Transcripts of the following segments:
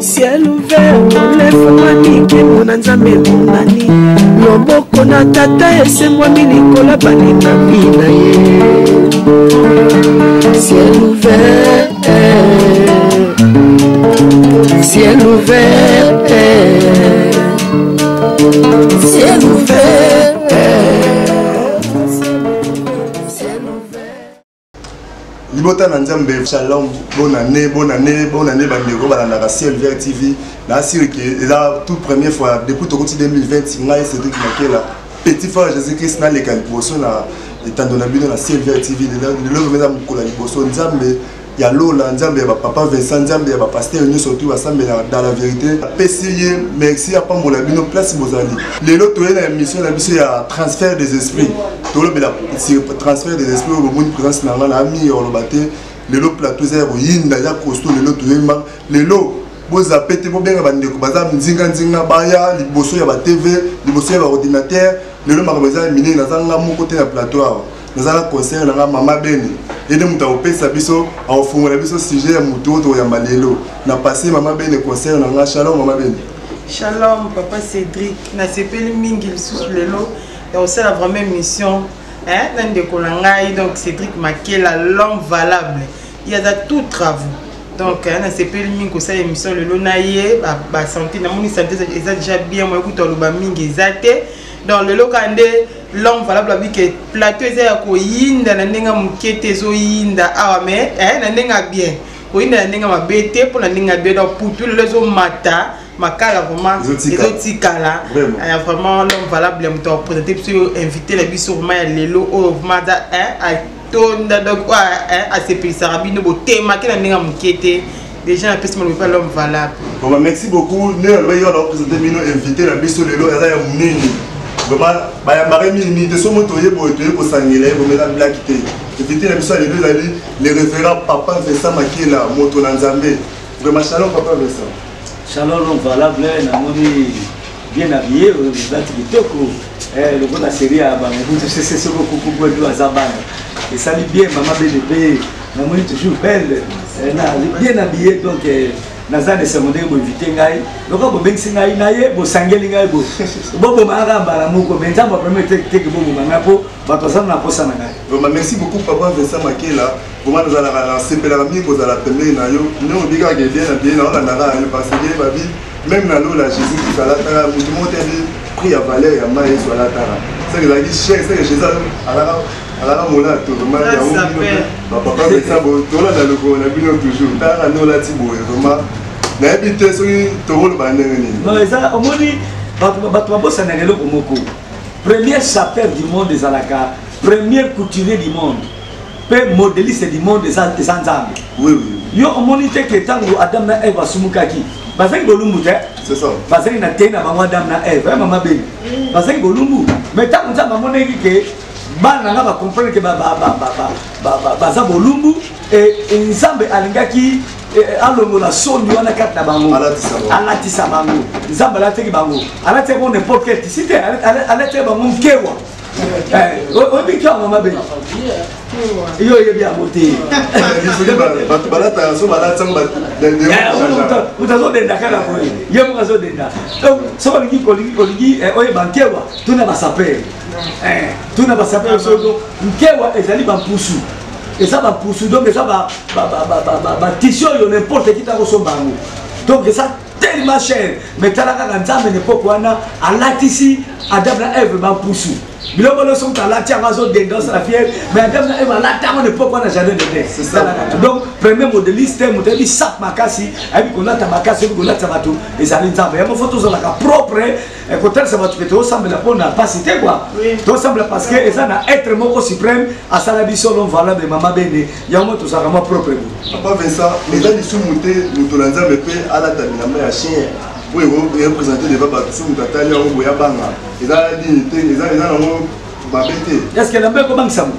Ciel ouvert olefungwami nkembo na nzambe emonani loboko na tata esembwami likolo balingami na ye ciel ouvert, ciel ouvert, ciel ouvert. Libota na Nzambe, shalom, bonne année, bonne année, bonne année bandeko balandaka Ciel Vert TV. Na sûr que eza toute première fois depuis tokoti 2020 ngai Cédric Makela petit frère Jésus-Christ naleka liboso na etando na bino na Ciel Vert TV. Lelo vraiment eza mokolo ya liboso Nzambe ya lola, Nzambe ya ba papa Vincent, Nzambe ya ba pasteur nyonso tout basambelaka dans la vérité. Apesi ye merci, apambola bino place bozali. Lelo toye na émission na biso ya transfert des esprits. Tolobela sur transfert des esprits oyo bomoni présence na ngai na ami ya koloba te. Lelo plateau eza ya koyinda, eza costaud. Lelo toyemba lelo bozape te, bobenga bandeko baza nzinga nzinga baya liboso ya ba TV, liboso ya ba ordinateur. Lelo makambo eza minene, naza nga moko te na plateau awa, naza na conseiller na nga mama Bene, ye nde moto akopesa biso, akofungola biso sujet ya moto oyo tokoyamba lelo. Na passe mama Bene conseiller na nga. Shalom mama Bene. Shalom papa Cédric, nasepeli mingi lisusu lelo ya kosala vraiment émission hein, na ndeko na ngai donc Cédric Makela, l'homme valable, ye aza tout travaux. Donc nasepeli mingi kosala émission lelo na ye. Ba santé, namoni santé eza déjà bien, moye kutu aloba mingi eza te. Donc lelo kaka nde l'homme valable abi ke plateau eza ya koyinda na ndenge moke te, ezoyinda awa mais na ndenge ya bien, koyinda na ndenge mabe te, mpo na ndenge ya bien. Donc putu lelo ezomata makala vraiment ezotikala vraiment l'homme valable ya moto akopresente biso invité na biso vraiment ya lelo oyo vraiment aza atonda, donc asepelisaka bino botemaki na ndenge ya moke te. Déjà napesi maloba epa l'homme valable. Bon, bah, merci beaucoup. Nde nalobaki wana opresente bino invité na biso lelo eza ya monene vraiment, bayambaka mingi mingi te. So moto oye boye, toye kosangela ye, bomela blaki te. Invité na biso ya lelo ezali le révérend papa Vincent Makela, moto na Nzambe vraiment. Shalom papa Vincent. Shalom l'homme valable, namoni bien habillé, olati kitoko lokola série ya bamobutu sese soko kuku gwedu aza bana esali bien. Mama BDP namoni toujours belle, bien habillé. Donc naza na esengo ndenge boinvite ngai, lokola bobengisi ngai na ye, bosangeli ngai bo bobomaka mbala moko, mais Nzambe apermet teke boboma ngai mpo bato baza na posa na ngai. Vraiment merci beaucoup papa Vincent Makela. Vraiment nazalaka nasepelaka mingi kozala pembeni na yo, ndenge obi kaka bien na bien naolandaka yo, parce que babi même na lola Jésus Christ alataka motu moko te abi prix ya valeur ya mai Yesu alataka, seke ezalaki cher, seke Jésus alaka molato vraiment. Yango bino bapapa Vincent tolanda lokolo na bino toujours, talaka nde olati boye vraiment, nayebi te soki tokoloba ndenge nini. Non, eza omoni bato babosanaka eloko moko: premier sapeur du monde ezalaka premier couturier du monde mpe modéliste du monde eza Nzambe. Oui, oui. Yo omoni te ke ntango Adam na Eve basumukaki, bazalaki bolumbu te? Bazalaki na te na bango Adam na Eve, mama Beni, bazalaki bolumbu. Mais ntango Nzambe amonaki ke bana na nga bacomprendre ke baza bolumbu, Nzambe alingaki alongola soni wana kati na bango, alatisa bango. Nzambe alataki bango, alataki bango n'importe quel tissu te, alataki bango nkewa. Oyebi nkewa, mama Beni? Yo oyebi yango te. Bato balataka so balati yango. Moto azodenda kaka boye, ye moko azodenda. Donc soki olingi oyeba nkewa, tuna basapeur, tuna basapeur. Soki nkewa ezali bampusu, eza bampusu, donc eza batissu oyo n'importe qui takosomba yango, donc eza tellement cher. Mais tala kaka Nzambe na époque wana alatisi Adam na Eve bampusu, biloko nyonso. Moto alati yango azodenda, osala fiere. Mais Adam na Eve alati yango na époque wana jardin d'Eden. Donc premier modéliste, moto ayebi sap makasi, ayebi kolata makasi, ayebi kolatisa bato, ezali Nzambe. Yango fo tozalaka propre, kotalisa bato ke tozosambela mpona pasi te kua, tozosambela parce que eza na être moko suprême asala biso. L'homme valable, mama Bene, yango tozalaka mwa propre bo. Papa Vincent, eza lisumu te moto na Nzambe mpe alata bilamba ya cher oyo ereprésente devant bato? So moto atali yango boya banga, eza nini te, eza nango mabe te. Est ce que elamba ekobangisa moto?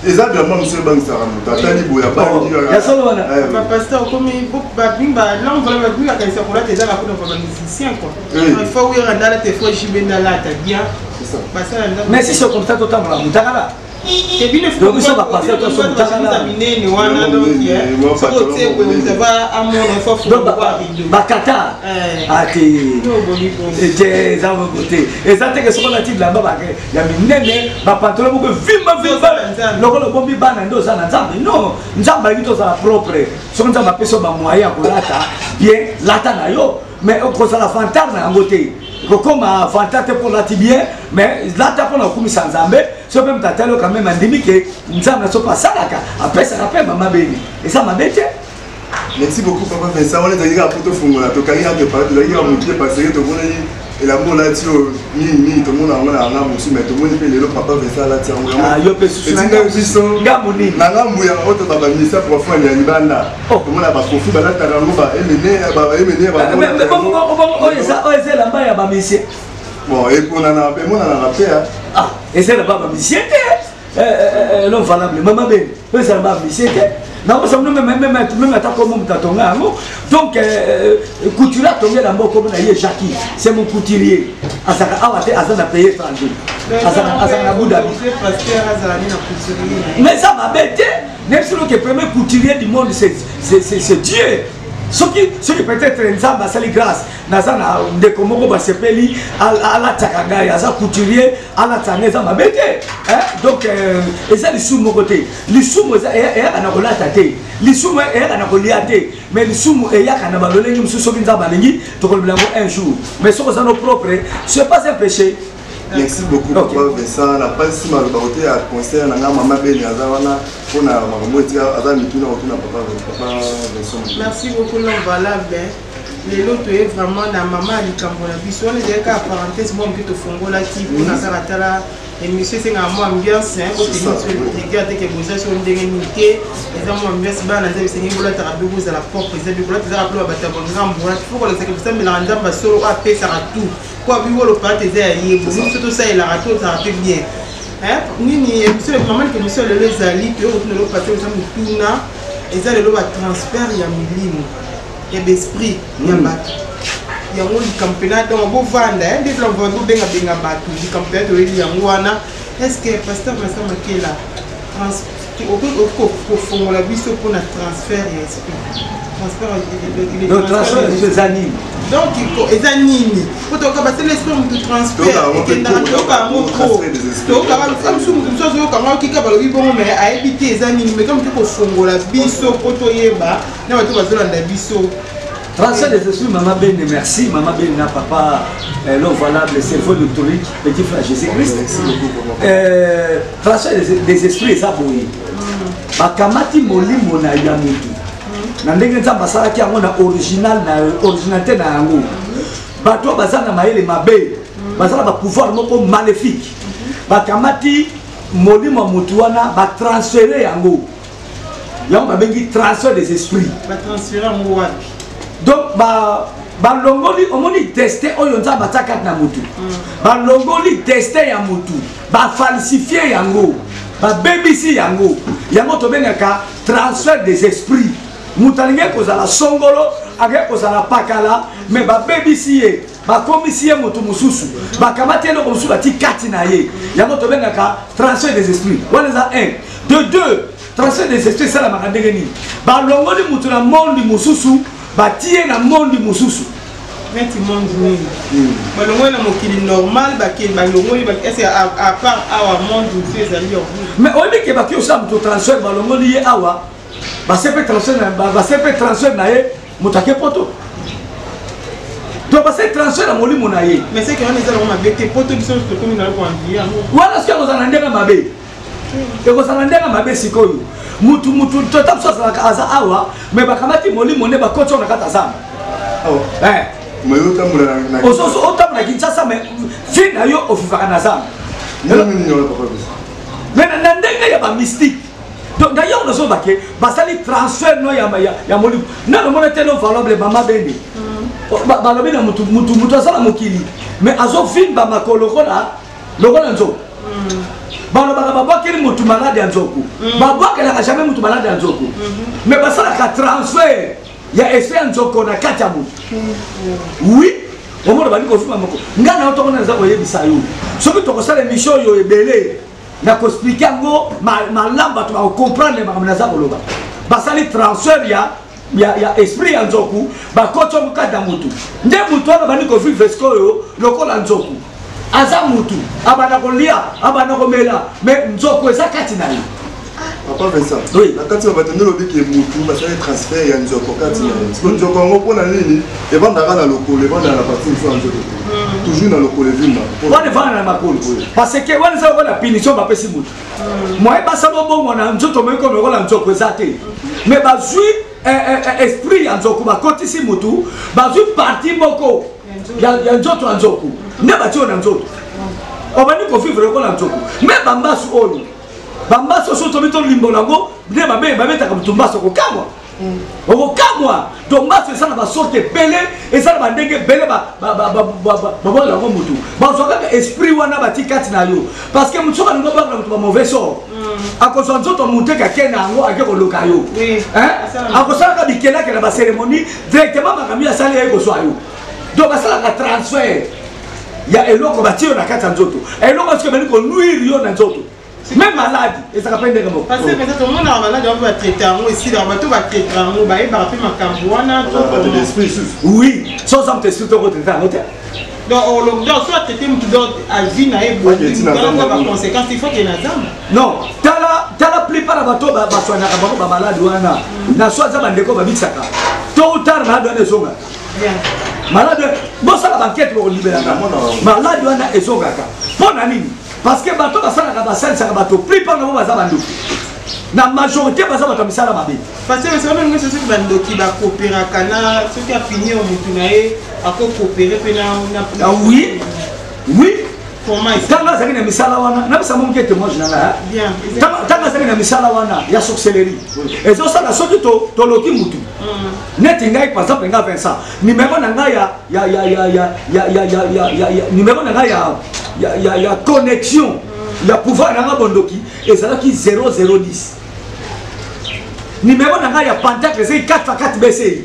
Eza bilamba mosusu ebangisaka moto atali boye, abangi. Ya solo wana. Bapasteur okomi babingi balangue vala babingi bakanisa kolata eza kakuna pa bamusicien quoi. Il faut wira ndalata, il faut jibe ndalata bien, basala. Mais si c'est comme ça, totambola motakala. Donc biso bapasteur to so mutangana minene wana donc soki otie boye moto ava amona ifo afungola rideau bakata ate te eza moko te eza te ke soki olati bilamba ya minene bapantalo moko vimba vimba lokola obombi bana nde oza na nzambe. Non, Nzambe alingi tozala propre. Soki Nzambe apesi yo bamoyen ya kolata bien, lata na yo, mais okozala vantard na yango te. Kokoma vantard te mpo olati bien, mais lata mpo na kokumisa Nzambe. So mpe moto atali yo quand même, andimi ke Nzambe na so mpe asalaka, apesaka mpe mama beni, eza mabe te. Merci beaucoup, papa Vincent. Wana ezalaki kaka po tofungola, tokangi kaka prépare, tozalaki kaka mokie parce que tomonaki elamba olati oyo mingimingi, tomona yango na ngambo mosusu, mais tomoni mpe lelo papa Vincent alati yango. Yo mpe susu Etindaki biso ngambo nini? Na ngambo ya oyo toza bamisa profane ya libanda. Tomona bakofi balataka yango, baemene baemene. Oyo eza elamba ya bamisie. Bon, eponana, emonanaka mpe. Ah, eza elamba ya bamisie te, l'homme valable, mama beni, oyo eza elamba ya bamisie te. Nakosa bino même ata komo moto atonga yango. Donc couturier atongi elamba, okomo na ye Jacki, c'est mon couturier, azalaka awa te, aza na pays étranger, azalaka na Abu Dhabi. Mais eza mabe te. Nayebisi que premier couturier du monde, c'est Dieu. Soki peut-être Nzambe asali grâce, naza na ndeko moko basepeli alataka ngai, aza couturier, alataka ngai, eza mabe te. Donc eza lisumu moko te. Lisumu eyaka na kolata te, lisumu eyaka na kolia te, mais lisumu eyaka na balolenge mosusu. Soki Nzambe alingi, tokolobela yango un jour. Mais soki oza no propre, c'est pas un péché. Merci beaucoup, okay. Papa Vincent, napasi maloba kote ya conseil na nga. Mama Beni aza wana mpona makambo etika, aza mituna kotuna papa Vincent. Merci beaucoup, l'homme valable. Lelo toye vraiment na mama ya likambo na biso. Wana ezali kaka parenthèse mwa moke tofungolaki mpona kaka tala émission esengaka mwa ambiance. Botenir te ke boza so ndenge nini te, eza mwa ambiance. Bana Nzambe, esengi bolataka be, bozala propre. Eza be kolata, ezaka mpe bato ya bangambo wana. Fo kolakisaka bosambelaka Nzambe solo oyo apesaka tout po abi wolo pate eza ya ye. Bo biso tosalelaka, tozala mpe bien nini. Émission mama lika, émission lelo ezali toye kotuna lelo pate eza motuna, eza lelo batransfert ya milimo ya baesprit ya bato. Yango likambo mpena. Donc bovanda nde bobengabenga bato, likambo mpena toyebi yango wana. Est ce que pasteur Vincent Makela okoki kofongola biso mpona transfert ya esprit, transfert? Transfert eza nini? Donc eza nini? Po toyoka basala esprit motu transfert ekendaka, toyoka yango trop, toyokaka mosu, motu mosusu azoyoka yango kika balobi bongo, mais ayebi te eza nini. Mais comme te kofongola biso po toyeba na bato bazolanda biso. Transfert des esprits, Maman Bene, merci. Maman Bene, na papa, l'homme valable, cerveau électronique, petit frère Jésus-Christ. Merci beaucoup. Transfert des esprits, eza boye. Bakamati molimo na ya mutu na ndenge Nzambe asalaki yango na original, na originalité na yango. Bato oyo baza na mayele mabe, baza na bapouvoir moko maléfique, bakamati molimo ya motu wana, batransfere yango. Yango babengi transfert des esprits. Batransfere yango wapi? Donc balongoli, omoni destin oyo Nzambe atia kati na motu, balongoli destin ya motu, bafalsifie yango, babebisi yango. Yango tobengaka transfert des esprits. Moto alingi kozala songolo, alingi kozala pakala, mais babebisi ye, bakomisi ye moto mosusu, bakamati eloko mosusu, bati kati na ye. Yango tobengaka transfert des esprits. Wana eza 1 de 2. Transfert des esprits esalamaka ndenge nini? Balongoli moto na monde mosusu, batie na monde mosusu. Neti monde nini? Balongoli na mokili normal, bake balongoli ese à part awa, monde mosusu ezali? Mais oyebi ke baki osala moto transfert, balongoli ye awa, base mpe transfert na ye, moto ake poto. Donc base transfert ya molimo na ye. Mais seke wana eza nango mabe te, poto biso tokomi na koanvie yango. Wana soki ekozala na ndenge mabe, ekozala ndenge mabe. Sikoyo mutu mutu tota biso azalaka aza awa, mais bakamati molimo nde bakoti oyo na kati ya zamba. Otambola Kinshasa, mais vie na yo ovivaka na zamba, mais na ndenge ya bamystique. Donc d'ailleurs nazoba ke basali transfert no ya molimo. Nano mona te, no valable, mama Beni, balobi na mutu, mutu mutu aza na mokili, mais azovimba makolo lokola nzoku. Balobaka babwakeli mutu malade ya nzoku. Babwakelaka jamais mutu malade ya nzoku, mais basalaka transfert ya esprit ya nzoko na kati ya mutu. Oui, omona bandi kofima moko. Ngai na yo tokona, naza koyebisa yo, soki tokosala émission oyo ebele. Nakoexpliquer yango malamu, bato bakocomprendre makambo naza koloba. Basali transfert ya esprit ya nzoku, bakoti yango kati ya mutu. Nde mutu wana abandi kovivre sikoyo lokola nzoku. Aza mutu, abanda kolia, abanda komela, mais nzoku eza kati na ye. Papa Vincent, Oui. na kati ya bato nde olobi ke mutu basali transfert ya nzoko kati na ye. Siko nzoko yango mpona nini evandaka na lokolo, evandaka na partie mosusu ya nzoto te, toujours na lokolo evimba? Wana evanda na makolo parce que wana eza lokola punition bapesi mutu. Moye basala obongo na nzoto moyi komi lokola nzoko eza te, mais bazwi esprit ya nzoko, bakotisi mutu, bazwi partie moko ya nzoto ya nzoku nde batie oyo na nzoto, obandi kovivre lokola nzoku. Mais bambasu oyo, bambasu oyo, soki tobi tolimbola yango nde babetaka motu mbasu, okokamwa, okokamwa. Donc mbasu eza na basorte ebele, eza na bandenge ebele babwakela yango motu. Bazwa kaka esprit wana, bati kati na yo, parce que motu soki alingi obwakela motu bamauvais sort, akozwa nzoto motu eke ake na yango, ake koluka yo. Hein? Akosalaka bikelake na bacérémonie directement, makambo asali ye kozwa yo. Donc basalaka transfert ya eloko, batie yo na kati ya nzoto eloko, soki ebandi konuire yo na nzoto, même maladie ezalaka mpe ndenge moko. Parce que peut-être omonaka maladi yango, batraite yango, esilaka. Bato batraite yango bayebaka mpe makambo wana to bato d'esprit lisusu. Oui, so oza moto esprit, tokotraite yango te. Donc so atraite mutu, donc avis na ye Ake tina zamba kuna. Baconséquence, il faut ke na zamba. Non, tala, tala, plupart ya bato baswanaka bango bamaladi wana na so aza bandeko babikisaka, tôt ou tard maladi wana ezongaka. Maladi, bosala bankete, bokolibelaka. Namona yango. Maladi wana ezongaka mpo na nini? Parce que bato basalaka, basalisaka bato, plupart na bango baza bandoki, na majorité baza bato ya misala mabe. Parce que soki nyonso, soki bandoki bakooperaka na soki apini yo motu na ye, akocoopérer mpe na Ah oui. Comment? Ntango azalaki na misala wana, napesa mo moke témoignage na ngai. Bien. Ntango azalaki na misala wana ya sorcellerie, ezosala soki toloki mutu neti ngai, par exemple ngai Vincent, numéro na ngai ya numéro na ngai ya connexion ya pouvoir na ngai bondoki ezalaki 0010. Numéro na ngai ya pentacle ezali 4 4 bci.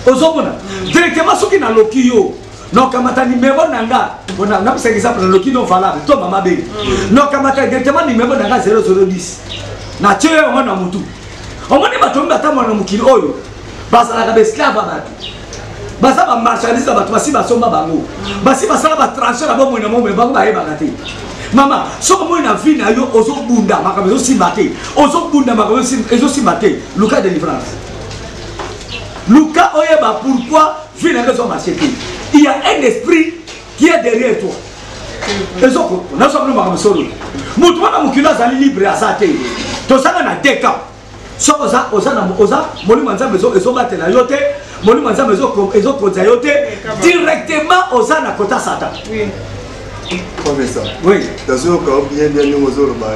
Ozomona directement, soki naloki yo, nokamata numéro na nga, napesa exemple, naloki non valable to mama beli, nokamata directement numéro na nga 0010, natie yo yango na mutu. Omoni, bato mingi batambola na mokili oyo bazalaka baesclave ya bato, baza bamarchandise ya bato, basi basomba bango, basi basala batransfert ya bomoi na bomoi bango, bayebaka te. Mama, soki omoi na vie na yo ozobunda, makambo ezosimba te, ozobunda, makambo ezosimba te, luka délivrance, luka oyeba pourquoi vie na yo ezomarche te. Il y a un esprit qui est derrière toi. Ezoko nazwa bino makambo solo. Motu wana mokili azali libre aza te. Tozanga na deux cas: soki oza na oza molimo ya Nzambe ezobatela yo te, molimo ya Nzambe ezokonza yo te, directement oza na kota Satan. Professeur. Oui. Nazoyoka yo bien bien ndenge ozoloba.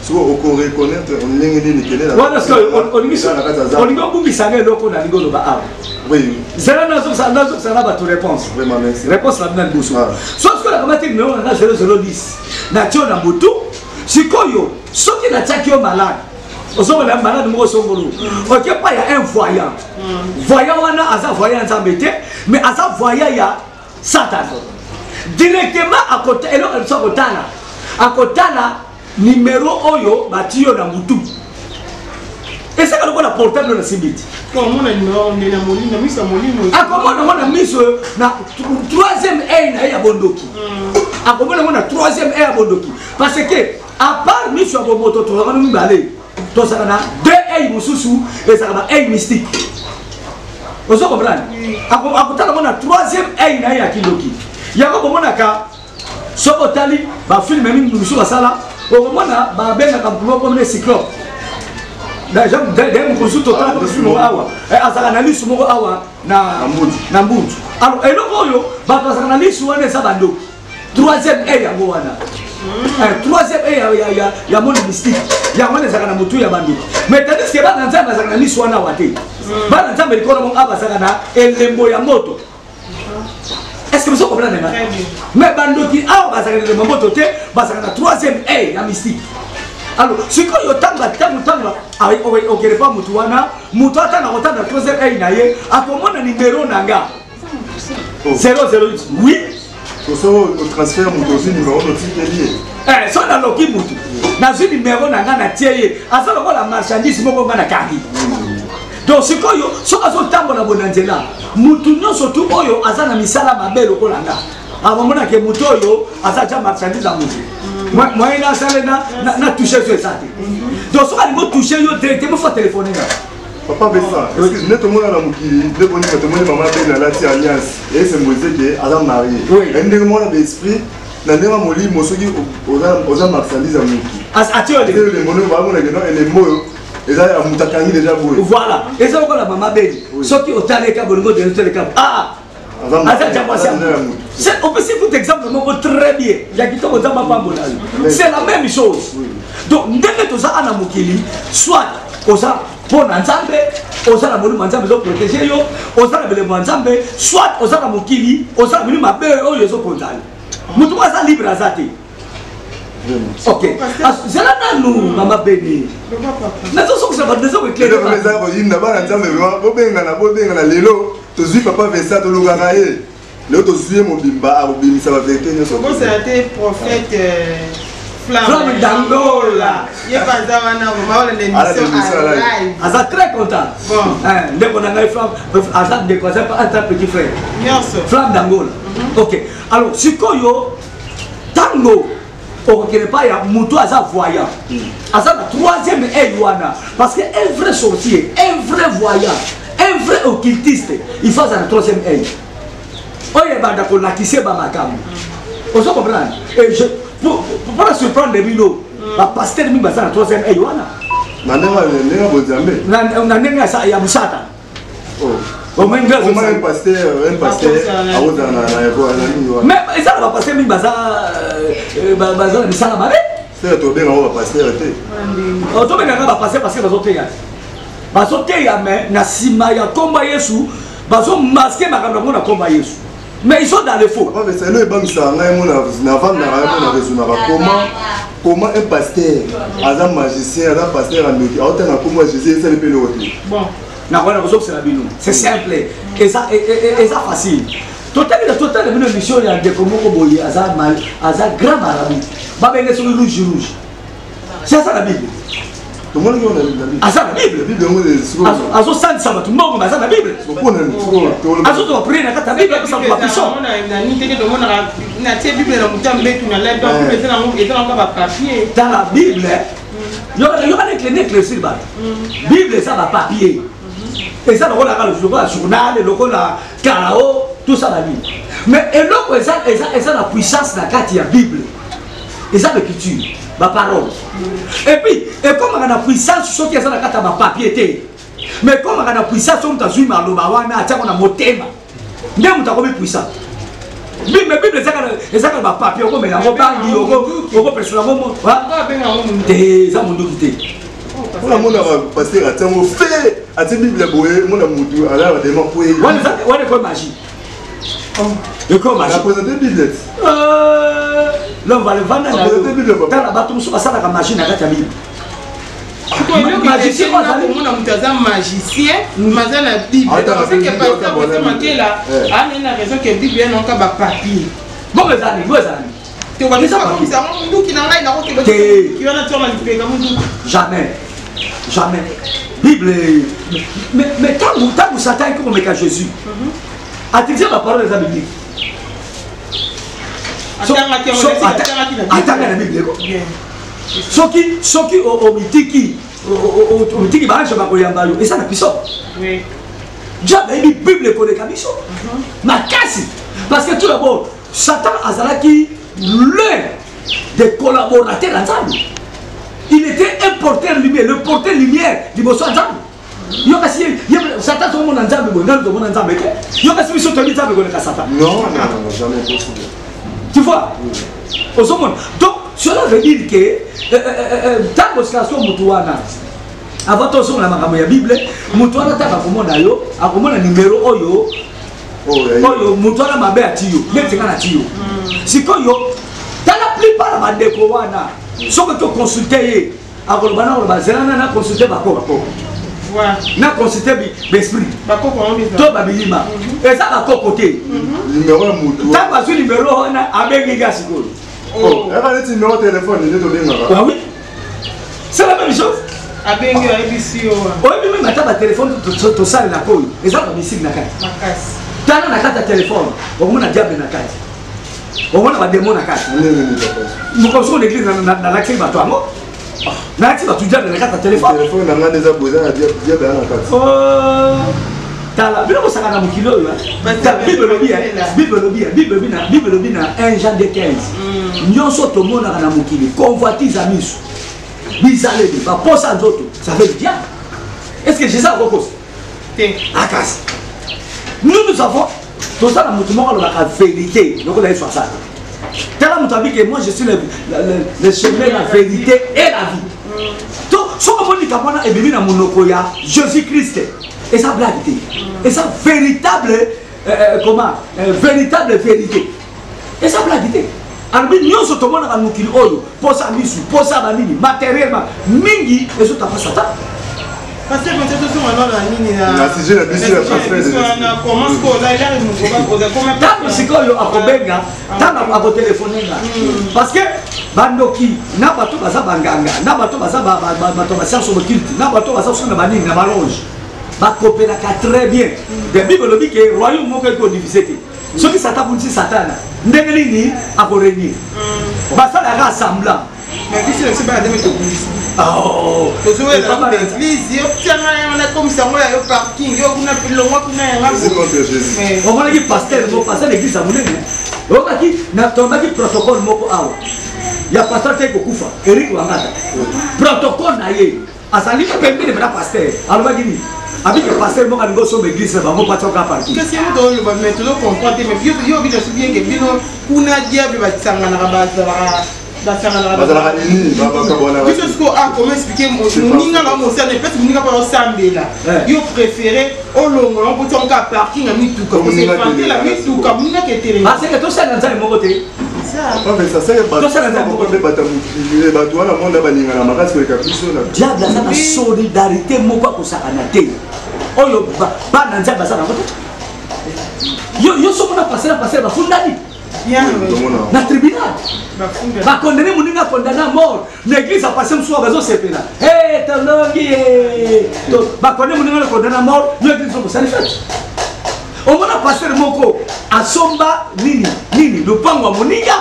Soki okoreconnaître ndenge nini kende na Wana sikoyo olingi na kati ya zamba? Olingi obungisanga eloko nalingi oloba awa. Oui. Zela, nazokisana bato réponse. Vraiment, merci. Réponse na bino ya liboso. Ah. So sikoyo nakamati numéro na nga 0010, natie yo na motu. Sikoyo soki natiaki yo malade, ozomona malade moko songolo, oke pa ya un voyant. Voyant wana aza voyant ya Nzambe te, mais aza voyant ya Satan. Directement akota eloko ya biso, akotala numéro oyo batie yo na mutu, ezaka lokola portable oyo nasimbi ti. Komona numéro nde na molimo, na miso ya molimo. Akomona yango na miso, na troisième œil na ye ya bondoki. Akomona yango na troisième œil ya bondoki, parce que à part miso ya bomoto, tozalaka no mibale, tozalaka na deux œil mosusu, ezalaka ba œil mystique. Ozo comprendre? Akotala yango na troisième œil na ye ya kindoki. Yango bomonaka, soki otali bafilme mingi mosusu basala, okomona babengaka motu moko komine cyclope. D'ailleurs mosusu totala mosusu moko awa, azalaka na lisu moko awa na mbunzu. Na mbunzu. Alors eloko oyo bato bazalaka na lisu wana eza bandoki, troisième œil yango wana. Troisième œil ya monde mystique, yango wana ezalaka na motu ya bandoki. Mais tandis que bana Nzambe bazalaka na lisu wana awa te. Bana Nzambe likolo mongo awa bazalaka na elembo ya moto. Est ce que vous comprenez? Très bien. Mais bandoki awa bazalaka na elembo ya moto te, bazalaka na troisième œil ya mystique. Alors sikoyo ntango okende pa motu wana, motu atanga kotanga troisième œil na ye, akomona numéro na nga Oh. 008, oui. Soki otransfert moto, ozwi numéro, otikeli ye. Eh, so naloki mutu nazwi nimero na ngai natie ye aza lokola marchandise moko ngai nakangi. Donc sikoyo soki azotambola boye na nzela, mutu nyonso tu oyo aza na misala mabe lokola nga akomonake motu oyo aza ja marchandise ya motu, moyen nasale na touche so eza te. Donc soki alingi otouche yo directement, faut telefone nga. Papa Vincent, excuse, nde tomona na mokili nde boninga tomoni mama Bene alati alliance, esembolise ke aza marie. Ndenge mona baesprit na ndenge ya molimo, soki oza marchandise ya motu, atie elembo ndenge bamonake no elembo oyo eza ya moto akangi deja boye. Voilà, eza lokola mama Beni, soki otaleka bolingo de otaleka, ah, aza ja mwasi. Opesi kuta exemple moko très bien ya kitoko, Nzambe apambola yo. C'est la même chose. Donc ndenge toza ana mokili, soit oza mpo na Nzambe, oza na molimo ya Nzambe ezoprotege yo, oza na bilembo ya Nzambe, soit oza na mokili, oza na milimo mabe oyo ezokonza yo. Motu moko aza libre aza te. Ok, zela nanu, mama Beni, nazosokisa bato, nazokoeclaire. Eza koyinda bana Nzambe. Vraiment, bobengana, bobengana. Lelo tozwi papa Vincent, tolukaka ye, lelo tozwi ye mobimba, akobimisa bavérité nyonso. Kobosana te prophète Flamme d'Angola. Ye mpe aza wana, vraiment olanda émission live. Aza très content. Bon. Ndeko na ngai Flamme aza ndeko, aza ata petit frère. Nyonso. Flamme d'Angola. Ok, alors sikoyo ntango okokende epai ya moto aza voyant, aza na troisième œil wana, parce que un vrai sorcier, un vrai voyant, un vrai occultiste, il faut aza na troisième œil oyo ebanda kolakisa bamakambo. Ozo comprendre? Et je mpona surprendre bino, bapasteur mingi baza na troisième œil wana. Na ndenge bonzambe? Na ndenge ya mosata. Un pasteur akozala na nini wana? Mais eza na bapasteur mingi baza na misala mabe. Sere tobenga ngo bapasteur te. Tobengaka bapasteur parce que bazoteya, bazoteya, mais na nsima ya nkombo ya Yesu bazomaske makambo yango na nkombo ya Yesu, mais ils sont dans le faux. Papa Vincent, elo ebangisaka ngai mo navandaka yango na raisonnaka comment un pasteur aza magicien, aza pasteur ya ndoki, aotanga nkombo ya Jésus, esali mpe eloko te. Bon. Nakona kozokisela bino, c'est simple, eza facile. Totali na totali bino émission ya ndeko moko boye, aza mal, aza grand marabout, babenge soki rouge rouge, si aza na Bible. Tomonaki wana na Bible. Aza na Bible. Bible yango sikoyo. Azosandisa bato mbongo, baza na Bible. Mpona sikoyo? Azozwa priere na kati ya Bible, apesa bapuissant. Nani teke tomonaka natie Bible na motu ya mbetu na lai, donc Bible eza nango, eza nango bapapier. Tala Bible, yoka ne éclaircir bato. Bible eza bapapier, eza lokola kaka lokola journal, lokola karao, tout ça banini, mais eloko eza na puissance na kati ya Bible eza baécriture, baparole. Et puis ekomaka na puissance soki eza na kati ya bapapier te, mais ekomaka na puissance soki moto azwi maloba wana, atiango na motema, nde moto akomi puissant. Bible, Bible ezaka na bapapier, okomela yango bangi, okopesela yango te, eza monduki te. Mpona monaka pasteur atiango fe, atie Bible boye, mona mutu aza badema kwei. Wana ekomi magie, ekomi magie. Apresente Bible. L'homme va le vanda na yo. Tala, bato mosusu basalaka magie na kati ya Bible. Magicien, komona moto aza magicien mais aza na Bible, parce que pasteur Vincent Makela anei na raison ke Bible yanaka bapapier. Bongo ezali, bo ezali. Tobakomisa munduki na ngai, nakoki wana tiona lipeka munduki. Jamais, jamais. Bible, mais ntango Satan eki komeka Jésus, atirise baparole eza biblique, atanga na Bible ko soki omitiki, baange bakoyamba yo, eza na puissance. Diable ayebi Bible ekoleka biso makasi, parce que tout d'abord Satan azalaki l'un des collaborateurs ya Nzambe. Il était un porteur lumière, le porteur lumière liboso ya Nzambe. Yo kasi Satan tokomona Nzambe boye, nani tomona Nzambe te? Yo kasi biso toyebi Nzambe koleka Satan? Non, non, non, jamais possible. Tu vois, ozomona? Donc cela veut dire que ntango sikaso motu wana, avant tozonga makambo ya Bible, motu wana ntango akomona yo, akomona numero oyo motu wana mabe ati yo, neti nga na ti yo sikoyo. Tala, plupart ya bandeko wana, soki toconsulte ye, akoloba na koloba: "Zela na consulte bakoko, na consulte baesprit to babilima." Eza bakoko te. Numero ya mutu. Ntango azwi numero wana, abengi nga sikoyo. Oh, eka neti numéro téléphone nde tobengaka. Ah oui, c'est la même chose. Abengi, ayebisi yo. Oyebi, même ata batelefone tosalelaka oyo eza na bamisiki na kati. Tala na kati ya telefone, okomona diable na kati, omona bademo na kati. Mokolo soko na église nalakisaki bato yango, nalakisi bato diable na kati ya telefone. Telefone na ngai nde eza boye, eza na diable na kati. Tala, bino kosaka na mokili oyo. Bible elobi, Bible elobi, Bible elobi na Bible elobi na 1 Jean 2:15: nyonso tomonaka na mokili, convoitise ya miso, bizaleli, baposa nzoto, ça veut dire diable. Est ce que Jésus akokosa te? Akasi nous, nous avons, toza na motu moko alobaka vérité lokola Yesu asala. Tala, moto abike: "Moi, je suis le chemin, la vérité et la vie." To soki omoni likambo wana ebimi na monoko ya Jésus Christ, eza blague te, eza véritable, comment, véritable vérité, eza blague te. Alobi nyonso tomonaka mokili oyo, posa misu, posa banini, matériel mingi ezotapa Satan. Pasteur, peut-être tozonga nano na nini? Na sujet na biso ya transfert des esprits. Ntango sikoyo akobenga, ntango akotelefone nga, parce que bandoki na bato baza banganga, na bato baza bato ba science occulte, na bato baza soki na banini na baloge, bakopelaka très bien. De Bible elobi ke royaume moko ekodivise te. Soki Satan abundisi Satana, ndenge nini akorégner? Basalaka semblant. Mais biso na biso bana ndenge tobundisi, tozoyela église, yo tianga yango, nakomisa yango ya yo parking, yo kuna longwa kuna yanga. Omonaki pasteur moko, pasteur église ya monene, oyokaki tombaki protocole moko awa ya pasteur te kokufa, Erik Wangata. Protocole na ye azali pembeni mpena. Pasteur alobaki nini? Abiki pasteur moko alingi osomba église na bango, pati oka parking. Kasi yango toloba, mais tozocomprendre te. Mais yo bino so bien ke bino kuna diable basanganaka, bazalaka. Bazalaka nini? Biso siko, ah, comment expliquer moninga na mosala epesi moninga mpo osambela, yo préféré olongola mpo tia moka parking ya mituka, kosefantela mituka, moninga ketelema? Parce que tosala Nzambe moko te. Mpe bato ya mokili, bato wana monde balingana makasi koleka biso na Diable aza na solidarité moko akosakana te, oyo bana Nzambe baza nango te. Yo soko na pasteur, na pasteur bafundani na tribunal, bakondane, moninga akondane à mort na église, apase mosusu bazosepela, tolongi. Bakondane, moninga akondane à mort, yo église okosali fête. Omona pasteur moko asomba nini nini, lopango ya moninga,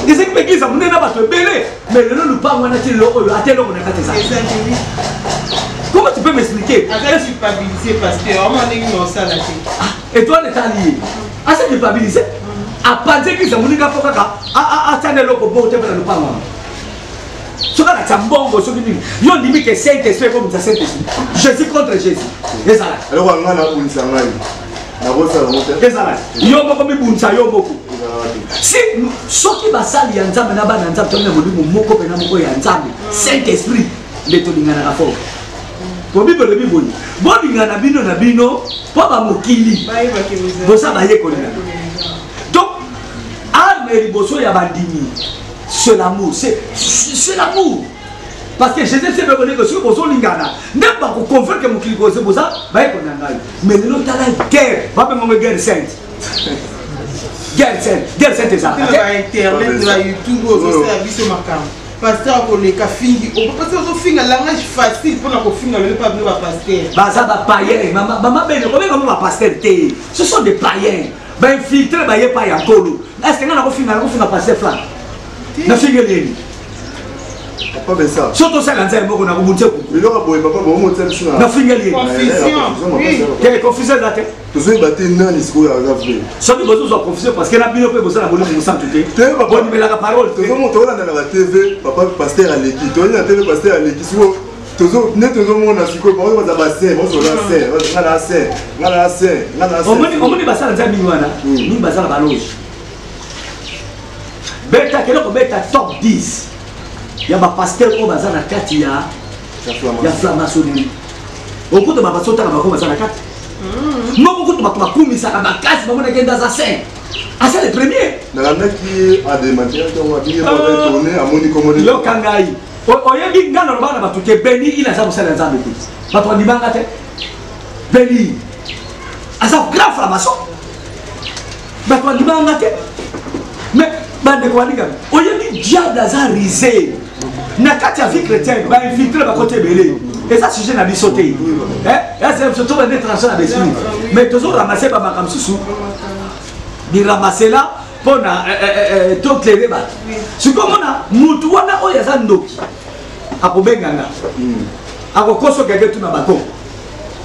ezaki mpe église ya monene na bato ebele, mais lelo lopango wana ti lelo oyo ata eloko na kati eza. Comment tu peux m'expliquer? Aza culpabilisé, pasteur, oma ndenge na osala te. Étoile etali ye, aza culpabilisé, apanzi église ya moninga mpo kaka atia na eloko bongo te mpe na lopango wana. Soki akatia mbongo, soki nini, yo ndimi ke Saint Esprit ekomisa Saint Esprit, Jésus contre Jésus, ezalaki. Eloko ya ngai nabundisa ngai, nakosala yango te. Ezalaki yo moko mibundisa yo moko. Si soki basali ya Nzambe na bana ya Nzambe tomi na molimo moko mpena moko ya Nzambe, Saint Esprit, nde tolinganaka fort. Po Bible elobi boye: bolingana bino na bino mpo bamokili boza bayekoli na. Donc arme liboso ya bandimi, c'est l'amour, c'est l'amour, parce que Jésus s'est reconnu que soki bozolingana nde bakoconvaincre mokili koze boza bayekoli na ngai. Mais lelo tala guerre, babengongo guerre sainte, guerre sainte, guerre sainte ezalaka te. Bainternet, na YouTube, ozosala biso makambo. Pasteur akoleka fingi, pasteur ozofinga, langage facile mpona kofinga lelo mpa bino bapasteur. Baza bapayen, mama bene, kobenga mo bapasteur te, ce sont des païens, bainfiltré, baye pa ya Nkolo. Est ce que nga nakofinga, nakofinga pasteur Frank, nafingeli yeni? Papa Besa. So tosala Nzambe moko, nakobundisa kuku. Biloko boye, papa, bomotia biso na Nafingeli ye te, confusion eza te. Tozoyeba te nani sikoyo aza vrai. Soki bozozwa confusion, parce que na bino mpe boza na Molimo Mosantu te, bondimelaka parole te. Tozolanda na batv, papa, pasteur aleki, toyei na tv, pasteur aleki. Sikoyo nde tozomona sikoyo bango baza basaint, bazola saint, nga na saint, nga na saint, nga na saint. Omoni basala Nzambe mingi wana, mingi baza na baloge. Beta, kende kobeta top 10 ya bapasteur oyo baza na kati ya franc-maçonnerie, okuta bapaster otanga bango baza na kati. Moko kutu bato bakumisaka makasi, bamonaki nde aza saint, aza le premier. Nalandaki adémentir ntongo abingi tourne, amoni komoni. Yoka ngai, oyebi ngai nalobaka na bato ke Beni il aza mosala ya Nzambe te. Bato bandimanga te. Beni aza grand franc-maçon, bato bandimanga te, mais Bandeko balingami, oyebi diable aza rise na kati ya vie chrétienne, bainfiltre bakoti ebele. Eza sujet na biso te, eza biso tobande tranche na besprit, mais tozoramase bamakambo mosusu biramasela mpo na toclere bato. Sikoyo omona mutu wana oyo aza ndoki akobenga nga, akokoso keke tuna bakoko,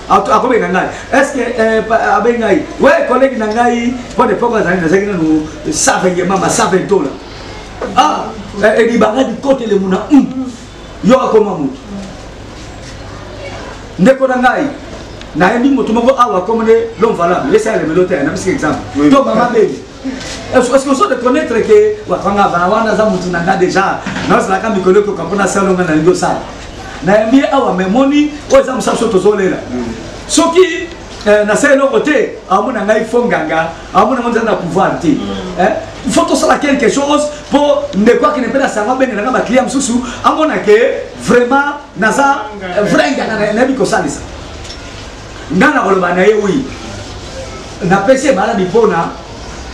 akobenga ngai est ce que abengi ngai we collègue na ngai mpo na epoque azali nazalaki nanu savenge mama saventola ah elibanga dikotele muna yo akoma motu ndeko na ngai nayebi moto moko awa akomone l'homme valable esala lemelo te na bisika exemple to mama beli. Est-ce que ozo reconnaître que wakanga bana wana aza motu na nga déjà nazalaka mikolo ekoka mpona sala nga nalingi osala nayambi ye awa memoni oyo eza mosala so tozolela soki nasala eloko te amona ngai fo nganga amona ngai nza na pouvoir te. Il faut tosala quelque chose mpo ndeko akende mpe na sango abengela nga baclient mosusu amona ke vraiment naza vrai nganga nayebi kosalisa. Nga nakoloba na ye wi napesi ye maladi mpona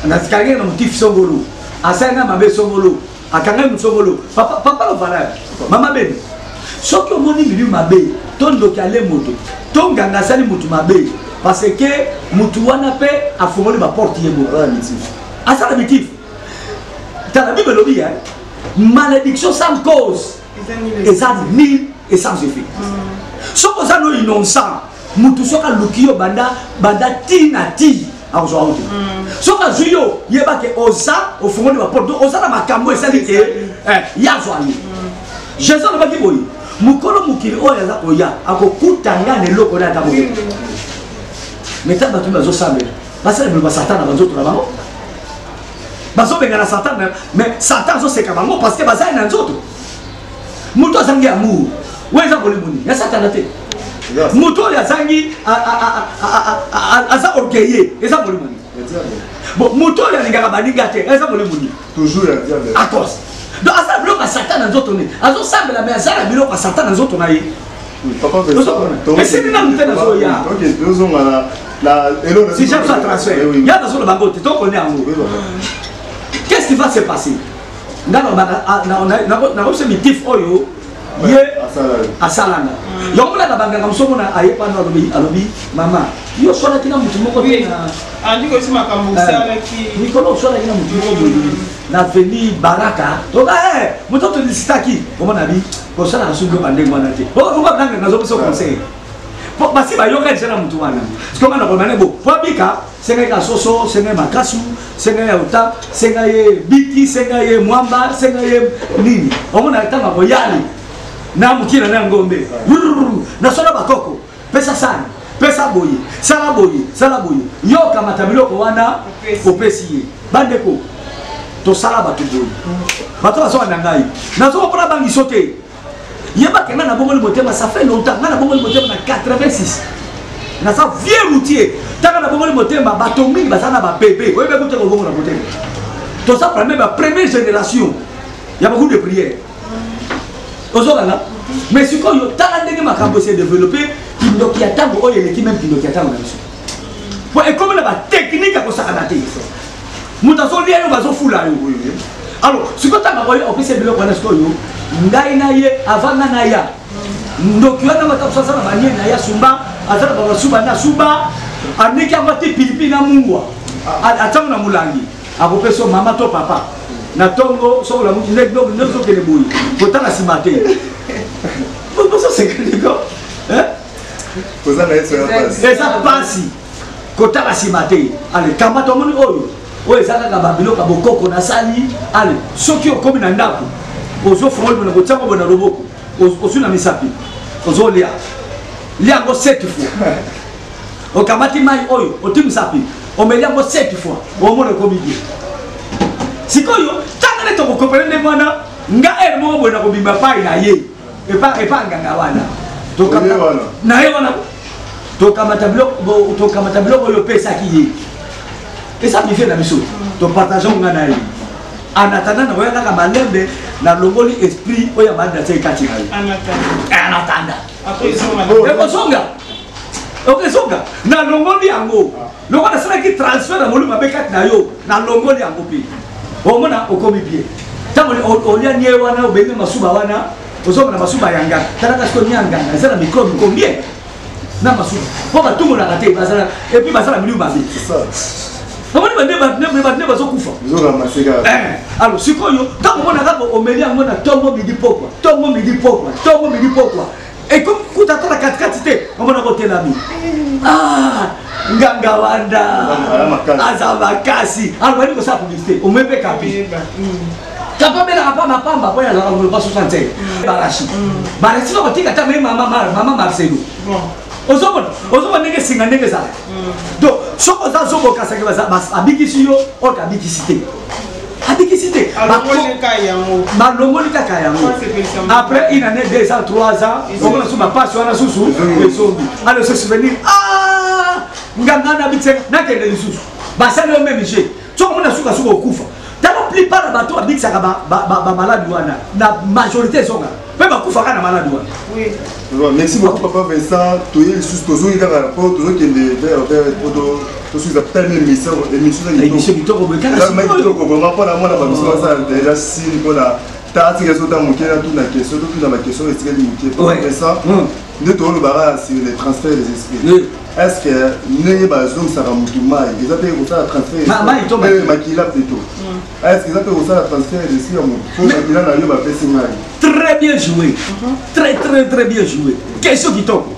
nakangi na motif songolo asali nga mabe songolo akangaki motu songolo. Papa, papa lovalable mama beni soki omoni milieu mabe to ndoki ale moto to nganga asali motu mabe parce que motu wana mpe afungoli baporte ye moko asala mitif. Tala Bible elobi malédiction sans cause eza nul et sans effet. Soki oza no innocent, motu soki aluki yo banda banda ti na ti akozwa yo te. Soki azwi yo, yeba ke oza ofungoli baporte, oza na makambo esali ke yazwa yo. Jésus alobaki boye, mokolo mokili oyo aza koya akokuta nga na eloko na ata moke. Mais ntango bato bazosambela basala biloko ya Satan na banzoto na bango, bazobengana Satan, mais Satan azoseka bango parce que bazali na nzoto. Moto azangi amour oyo eza molimo nini ya Satana te. Moto oyo azangi aza orgueilleux eza molimo nini? Bon, moto oyo alingaka baninga te eza molimo nini? Toujours ya diable. À cause donc aza na biloko ya Satan na nzoto ne azosambela, mais aza na biloko ya Satan na nzoto na ye. Esili nanu te, nazoya si j'ai besoin transfert ya nazoloba ngo te tokoni yango. Qu'est-ce qui va se passer? Nga nakobisa mitif oyo ye asalanga yango monaka banganga mosu omona aye pano alobi alobi mama yo oswanaki na motu moko te mikolo, oswanaki na motu moko boye na veni Baraka toka moto tolisitaki omona bi kosalaka so biloko ya ndenge wana te. Nanga nazopesa conseil po basi bayoka deja na motu wana. Sikoyo nga nakoloba ne bo po abika, senga ye kasoso, senga ye makasu, senga ye ota, senga ye biki, senga ye mwamba, senga ye nini. Omona ntango akoyali na mokila na ngombe nasola bakoko pesa sani pesa boye sala boye sala boye yo okamata biloko wana opesi ye. Bandeko, tosala bato boye, bato bazoka na ngai nazoka mpona bangiso te. Yebaka ngai nabongoli motema ça fait longtemps. Ngai nabongoli motema na 86, naza vieux routier. Ntango nabongoli motema, bato mingi baza na babebe oyebi ekute kobongola motema. Toza premier ba première génération ya beaucoup de prière ozokanga. Mais sikoyo tala ndenge makambo ese développé, kindoki ya ntango oyo eleki meme kindoki ya ntango na biso po ekomi na batechnique ya kosakana te. Moto azolia yo, bazofula yo. Alors sikoyo ntango akoya opesa biloko wana, sikoyo ngai na ye avant nga na ya ndoki wana bata mosu aza na banie na ye asumba, aza na bamasuba na asuba aniki yango ati pilipili na mungwa atiango na molangi akopesa yo mama to papa na ntongo. Soki olamuki nde ozokende boye kotala nsima te, bozosekeliko eza mpasi kotala nsima te. Ale kamata omoni oyo oyo eza kaka babiloko ya bokoko nasali. Ale soki okomi na ndako ozofungoli bona kotiango boye na loboko, ozwi na misapi, ozolia lia yango sept fois. Okamati mai oyo oti misapi, omeli yango sept fois, omona ekomi bien. Sikoyo ntango nde tokokopele ndenge wana nga ere moko boye na kobima pai na ye epa nganga wana na ye wana, tokamata biloko oyo opesaki ye eza bife na biso, topartage ngo na ye. En attendant nakoya kaka malembe, nalongoli esprit oyo ya maladi natie kati na ye. En attendant ekozonga, okezonga nalongoli yango lokola nasalaki transfert na molimo mabe kati na yo, nalongoli yango mpe. Omona okomi bien. Ntango olia nie wana obengi masuba wana, ozomona masuba ya nganga. Talaka sikoyo nie ya nganga eza na microbe combien? Na masuba. Po batumolaka te, bazala et puis bazala milieu mabe. Omoni bande bato nde bazokufa. Eh, alors sikoyo ntango omona kaka omeli yango na ntongo midi pokwa, ntongo midi pokwa, ntongo midi pokwa, ekomi kuta ata na katikati te, omona kotelami. Ah, nganga wanda aza makasi. Alors bandi kosala publicité, omoi mpe kapi. Kapi abelaka pamba pamba mpo azalaka moloba 65. Barashi. Barashi bakotika ata me mama mama Marcelo. Ozomona, ozomona ndenge singa ndenge ezalaka. Donc soki oza zobokasaki abikisi yo, oyo abikisi te. Abikisi te. Balongoli kaka yango. Après une année, 2 ans, 3 ans, omona susu bapasi wana susu ezongi. Alors se souvenir, ah nganga na bitse nakende lisusu. Basali yo même jeu. Soki omona suka suka okufa. Tala plupart ya bato babikisaka bamaladi wana na majorité ezonga mpe bakufaka na maladi wana. Merci beaucoup papa Vincent. Toye lisusu tozongi kaka mpo tozokende vers vers mpo tosukiza tali émission émission émission kitoko boye kaka kitoko vraiment mpona mona babiso basala déjà sili mpona tatika ezota moke natuna question totuna baquestion etikali moke. Papa Vincent, nde tolobaka sur les transferts des esprits, est ce que ndenge bazongisaka motu mai eza mpe kosala transfert makila plutôt, est ce que eza mpe kosala transfert d'esprit ya motu po makila na yo bapesi ngai? Très bien joué, très très très bien joué, question kitoko.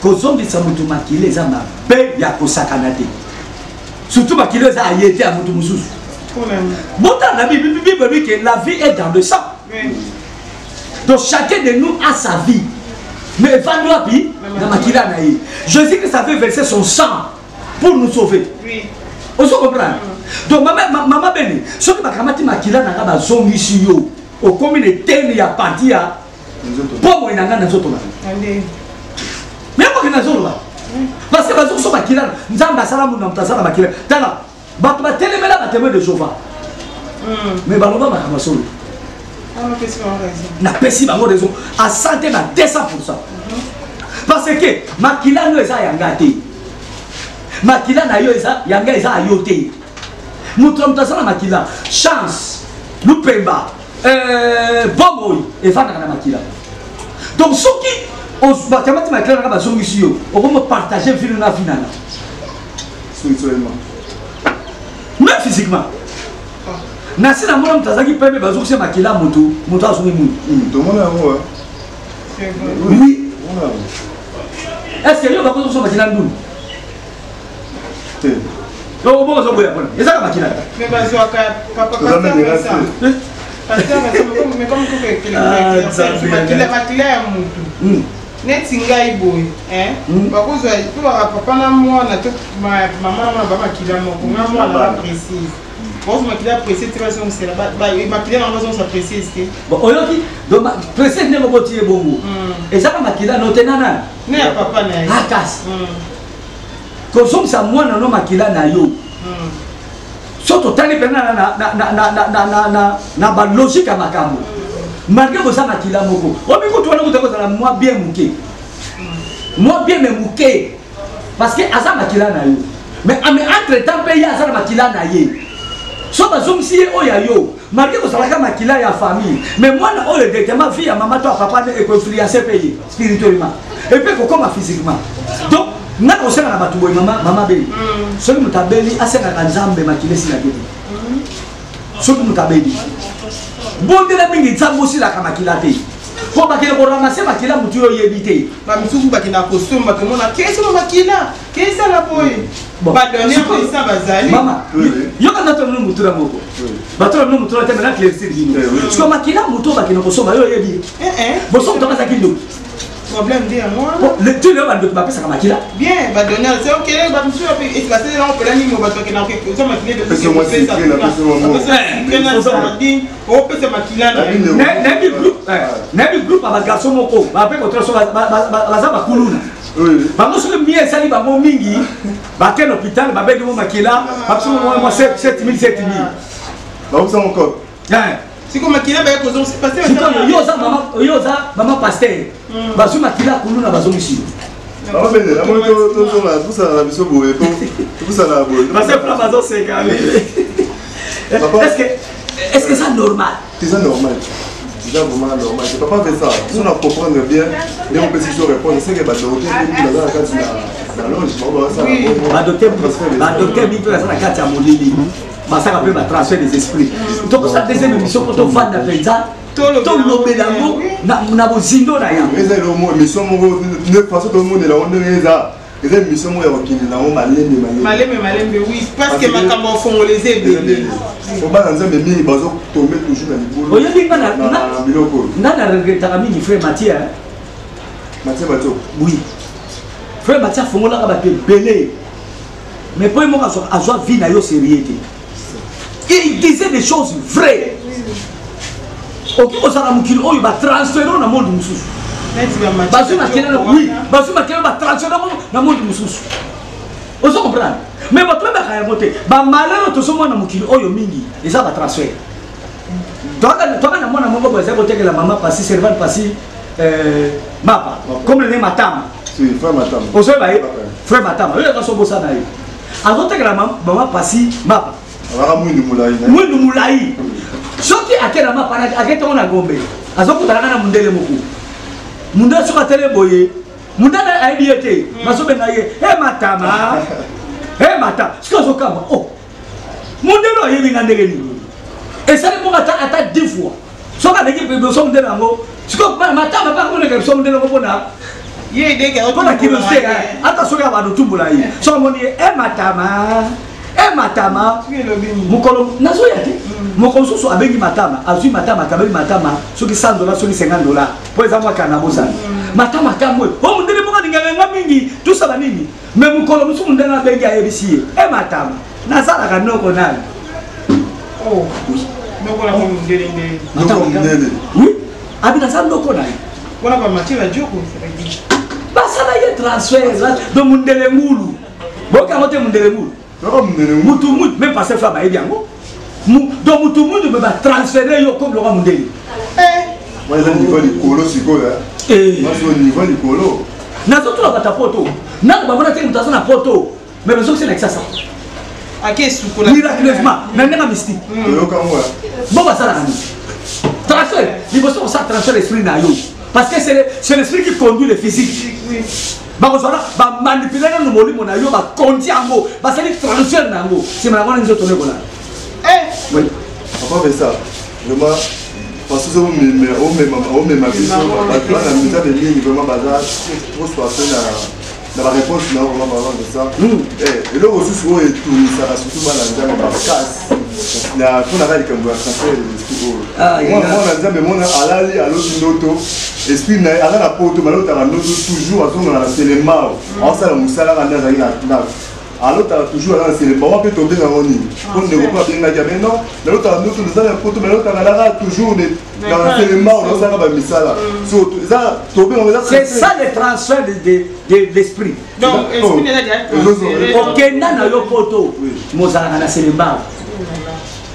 Kozongisa motu makila eza mabe ya kosakana te, surtout makila eza aye te ya motu mosusu. Botala na Bible, Bible que la vie est dans le sang, donc chacun de nous a sa vie, mais evandi wapi? Na makila na ye. Jésus Christ avait versé son sang pour nous sauver. Ozo comprendre? Donc mama, mama Beni, soki bakamati makila na nga bazongisi yo, okomi na eteni ya parti ya bomoi na nga na nzoto na nga. Mais yakoki nazoloba parce que bazongisa makila, Nzambe asala moto na moto asala makila. Tala bato batelemela batémoin de Jehova, mais baloba makambo ya solo. Napesi bango raison à 100 na 200, parce que makila no eza yanga te, makila na yo eza yanga, eza ya yo te. Moto na moto aza na makila, chance lupemba bomoi evandaka na makila. Donc soki bakamati makila nanga bazongisi yo, okomo partage vino na vi nanga spirituellement, même physiquement. Nasi namona moto azalaki pembe, bazongisi makila, moto moto azongi mwindu. Tomona yango. Oui, est ce que yo bakozongisa makila ndulu? Te. Bongo ozoboya mpona ezaka makila. Mais bazwaka papa pasteur, mais comme makila makila ya mutu neti ngai boye, bakozwa po baka papa na mwana to mama na mwana bamakila moko, nga mwana ba précise, bakozwa makila précise te, bazongisela makila nango, bazongisa précise te. Oyoki? Donc précise ndenge oboti ye bongo, ezaka makila no te nanani. Ne ya papa na ye. Akasi kozongisa mwana no makila na yo. So totali mpena na balogique ya makambo, malgré koza makila moko, obi kutu wana kuta kozala mwa bien moke, mwa bien me moke, parce que aza makila na yo, mais entre temps mpe ye aza na makila na ye. So bazongisi ye oyo ya yo, malgré kozalaka makila ya famille, mais mwana oyo directement vie ya mama to ya papa nde ekoinfluence mpe ye spirituellement et puis ekokoma physiquement. Donc nga kosenga na bato boye, mama, mama beli, soki moto abeli, asengaka Nzambe makila esilaki te. Soki moto abeli, bondela mingi Nzambe osilaka makila te, mpo bakende koramase makila motu oyo oyebi te. Bamisusu bakendaka kosomba, tomona kesoma makila kesala boye, badonner esa bazali. Mama, yoka, nato nino motu na moko, bato na bino motu na te, mena claircir bino. Siko makila motu oyo bakende kosomba, yo oyebi boso moto azalaki ndoki. Problème nde yango wana. Ti lelo bandoki bapesaka makila. Bien, badonner c'est ok. Bamisusu basalela ngo mpela nini, bato bakendaka kozwa makila, na sardine, opesa makila. Nayebi groupe ya bagarçon moko bape kotola so baza bakuluna bango, soki mie esali bango mingi, bakende hôpital, babengi mo makila, bapesa mo mwa 7000 7000. Bakopesa moko. Sikoyo makila baye kozongisa. Sikoyo yo oza mama, yo oza mama pasteur, bazwi makila kuluna, bazongisi yo. Mama Bene, namoni tozonga, tosala na biso boye, po tosala boye. Pasteur Fla bazoseka. Est-ce que est-ce que ça normal? Eza normal, eza vraiment normal. Papa Vincent, so na comprendre bien ndenge opesi biso réponse, c'est que badocteur mingi baza na kati na loge, bango bazosala badocteur mingi mpe baza na kati ya molili, basaka mpe batransfert des esprits. Tokosala deuxième émission mpo tovanda mpenza, tolobela yango na bozindo na yango. Eza eloko émission moko façon tomonela yango ndenge eza, eza émission moko ya kokende nango malembe. Malembe malembe, oui, parce que makambo afongola eza ebele. Po bana Nzambe mingi bazotombe toujours na libulu. Oyebi nga na biloko oyo. Nga na regrettaka mingi frère Mathieu. Mathieu Bato. Oui, frère Mathieu afongolaka bato ebele, mais po ye moko azwa vie na yo sérieux te. Il disait des choses vraies. Okoki kozala mokili oyo, batransfere na monde mosusu, bazwi makelele, oui, bazwi makelele, batransfere na monde mosusu. Ozo comprendre? Mais bato bayebaka yango te. Bamalheur tozomona na mokili oyo mingi eza batransfert. Toaka na mwana moko boye azali kotekela mama pasi, servante pasi, mapa comme le Matama. Ozoyeba ye, frère Matama oyo aza sobosana ye, azotekela mama pasi mapa. Mwindu molai. Mwindu molai. Soki ake na mapa, ake ntongo na Gombe, azokutanaka na mundele moko. Mundele soki atele boye, mundele ayebi ye te, bazobenga ye e Matama, e Matama. Soki azokamba o mundele ayebi nga ndenge nini, esali bongo ata 10 fois. Soki aleki biso mundele yango, sikoyo Matama mpe akomoneka biso mundele yango mpona curiosité. Ata soki abanda otumbola ye, soki amoni ye e Matama, e Matama. Mokolo nazoya te, mokolo mosusu abengi Matama, azwi Matama, akabeli Matama soki 100 dollar, soki 50 dollar, mpo eza mwa kana bosani. Matama kamwe o mondele moko alingaka nga mingi, tosala nini? Me mokolo mosusu mondele abengi, ayebisi ye: e Matama, nazalaka noko nani. Oui, abi naza noko na ye. Basala ye transfert. Donc mondele ngulu, bokango te, mondele ngulu, mutu mutu, même pasteur fa bayebi yango. Donc mutu mutu mpe batransfere yo comme lokwa mondele. Eza niveau likolo sikoyo, niveau likolo. Nazotuna bato ya poto, nano bamona te moto aza na poto mais bazokisi na Kisasa miraculeusement na ndenge mystique. Bo basalaka nini? Transfert. Liboso kosala transfert, esprit na yo, parce que c'est l'esprit qui conduit le physique. Bakozala bamanipule nano molimo na yo, bakondi yango, basali transfert na yango, nsima yango wana nzoto nekolala. Oui, papa Vincent, vraiment, parce que omema biso bato bana Nzambe mingi, vraiment baza trop soife na baréponse na yo. Vraiment, papa Vincent, eloko mosusu oyo etungisaka surtout bana Nzambe makasi na mponaka likambo ya transfert de l'esprit oyo. Mwana Nzambe mona alali, alobi ndoto, esprit na ye aza na poto, malotaka ndoto toujours azongaka na Selemao, aosala mosala kaka nde azalaki na ndako. Alotaka toujours aza na Selemao mpe tobengango nini? Mpo ndeko mpo abengaki abe non, nalotaka ndoto naza na poto, nalotaka naka toujours na Selemao, naosalaka bamisala. So eza tobengango eza C'est ça le transfert de l'esprit. Okenda na yo poto, mozalaka na Selembao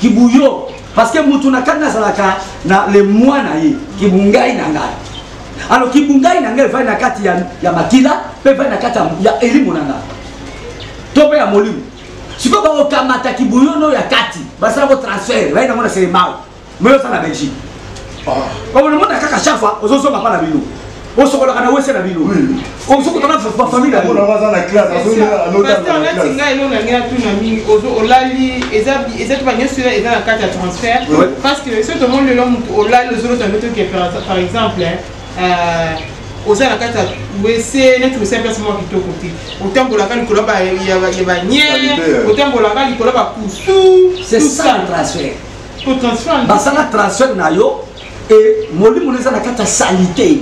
kibuyo, parce que mutu na kati nazalaka na le moi na ye, kibungai na ngai. Alors kibungai na ngai evai na kati ya makila mpe evai na kati ya elimo na ngai to mpe ya molimo. Sikoyo bakokamata kibuyo no ya kati, basala ko transfert, bai nango na Selemao, mais osala na Belgique. Omona kaka chaque fois ozozonga mpa na bino, osokolaka na wese na bino, ozokotana bafamille na bino. Neti ngai elo na ngai atuna mingi, olali, eza te banyonso eza na kati ya transfert, parce que soki tomoni lelo motu olali, ozolota ndoto ke par exemple oza na kati ya wese, neti wese ya place moko kitoko te, otambolaka likolo ya banie, otambolaka likolo ya bakusu. C'est ça le transfert. Basala transfert na yo e molimo eza na kati ya saleté.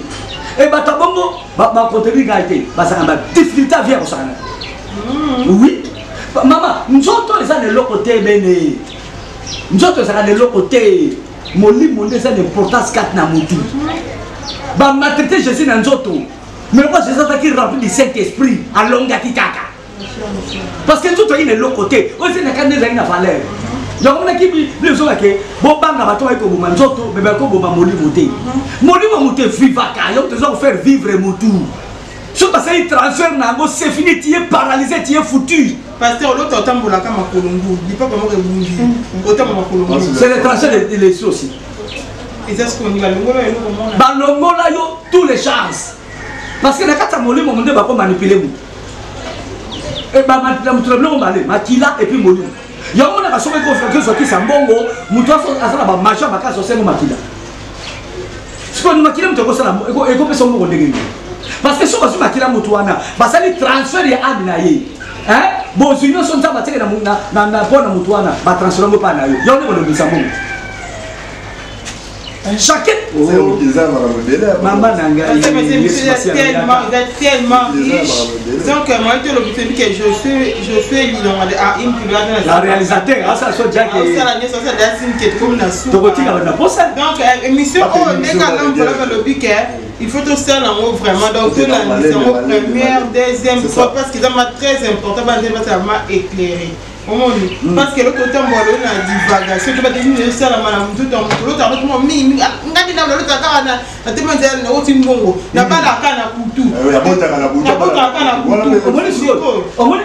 E bato ya bongo bacontribue ngai te, bazalaka na badifficulté ya vie ya kosakana. Oui mama, nzoto eza na eloko te bene, nzoto ezalaka na eloko te, molimo nde eza na importance kati na motu. Bamaltraité Jésus na nzoto, mais lokwa Jésus azalaki rempli du Saint Esprit, alongaki kaka, parce que nzoto ayi na eloko te, oyo eza na kati nde ezalaki na valeur. Yango monaki bino ezongake, bobanga bato bayi koboma nzoto, me bayi koboma molimo te. Molimo moto evivaka, yango toza kofaire vivre motu. Soki basali transfert na yango, c'est fini, tu es paralysé, tu es foutu. Pasteur, l'autre otambolaka makolo ngulu, lipapa moko ebungi, otamba makolo ngulu. C'est le transfert de l'esprit aussi. Eza sikoyo balongola eloko mona. Balongola yo tous les chances. Parce que na kati ya molimo nde bako manipuler moto. E ba manipuler moto na biloko mibale, makila et puis molimo. Yango monaka soki ekozwakisa mbongo, moto aza na bamagia makasi osengo makila. Sikoyo makila moto ekosala ekopesa mbongo ndenge nini? Parce que soki bazwi makila moto wana, basali transfert ya ame na ye. Bozwi nyonso Nzambe atiaki mpo na moto wana, batransfert yango mpa na yo. Yango nde balobisa mbongo. Chacun. Mama na ngai. Tellement riche. Donc, moi, je te que je suis la réalisateur, asa so jack. Tokotika na posa. Donc, émission oyo ndenge alambola balobi ke il faut tosala yango vraiment, donc tolandisa yango première, deuxième fois, parce que eza ma très important, banzela basala ma éclairé, omoni, parce que eloko otambola oyo na divagation to bate nini ezosalama na motu to motu lotaka toma mingi ngandi na lolota kaka na tema nzela na oti mbongo nabalaka na butu, nabotaka na butu. Nabotaka na butu. Omoni sikoyo, omoni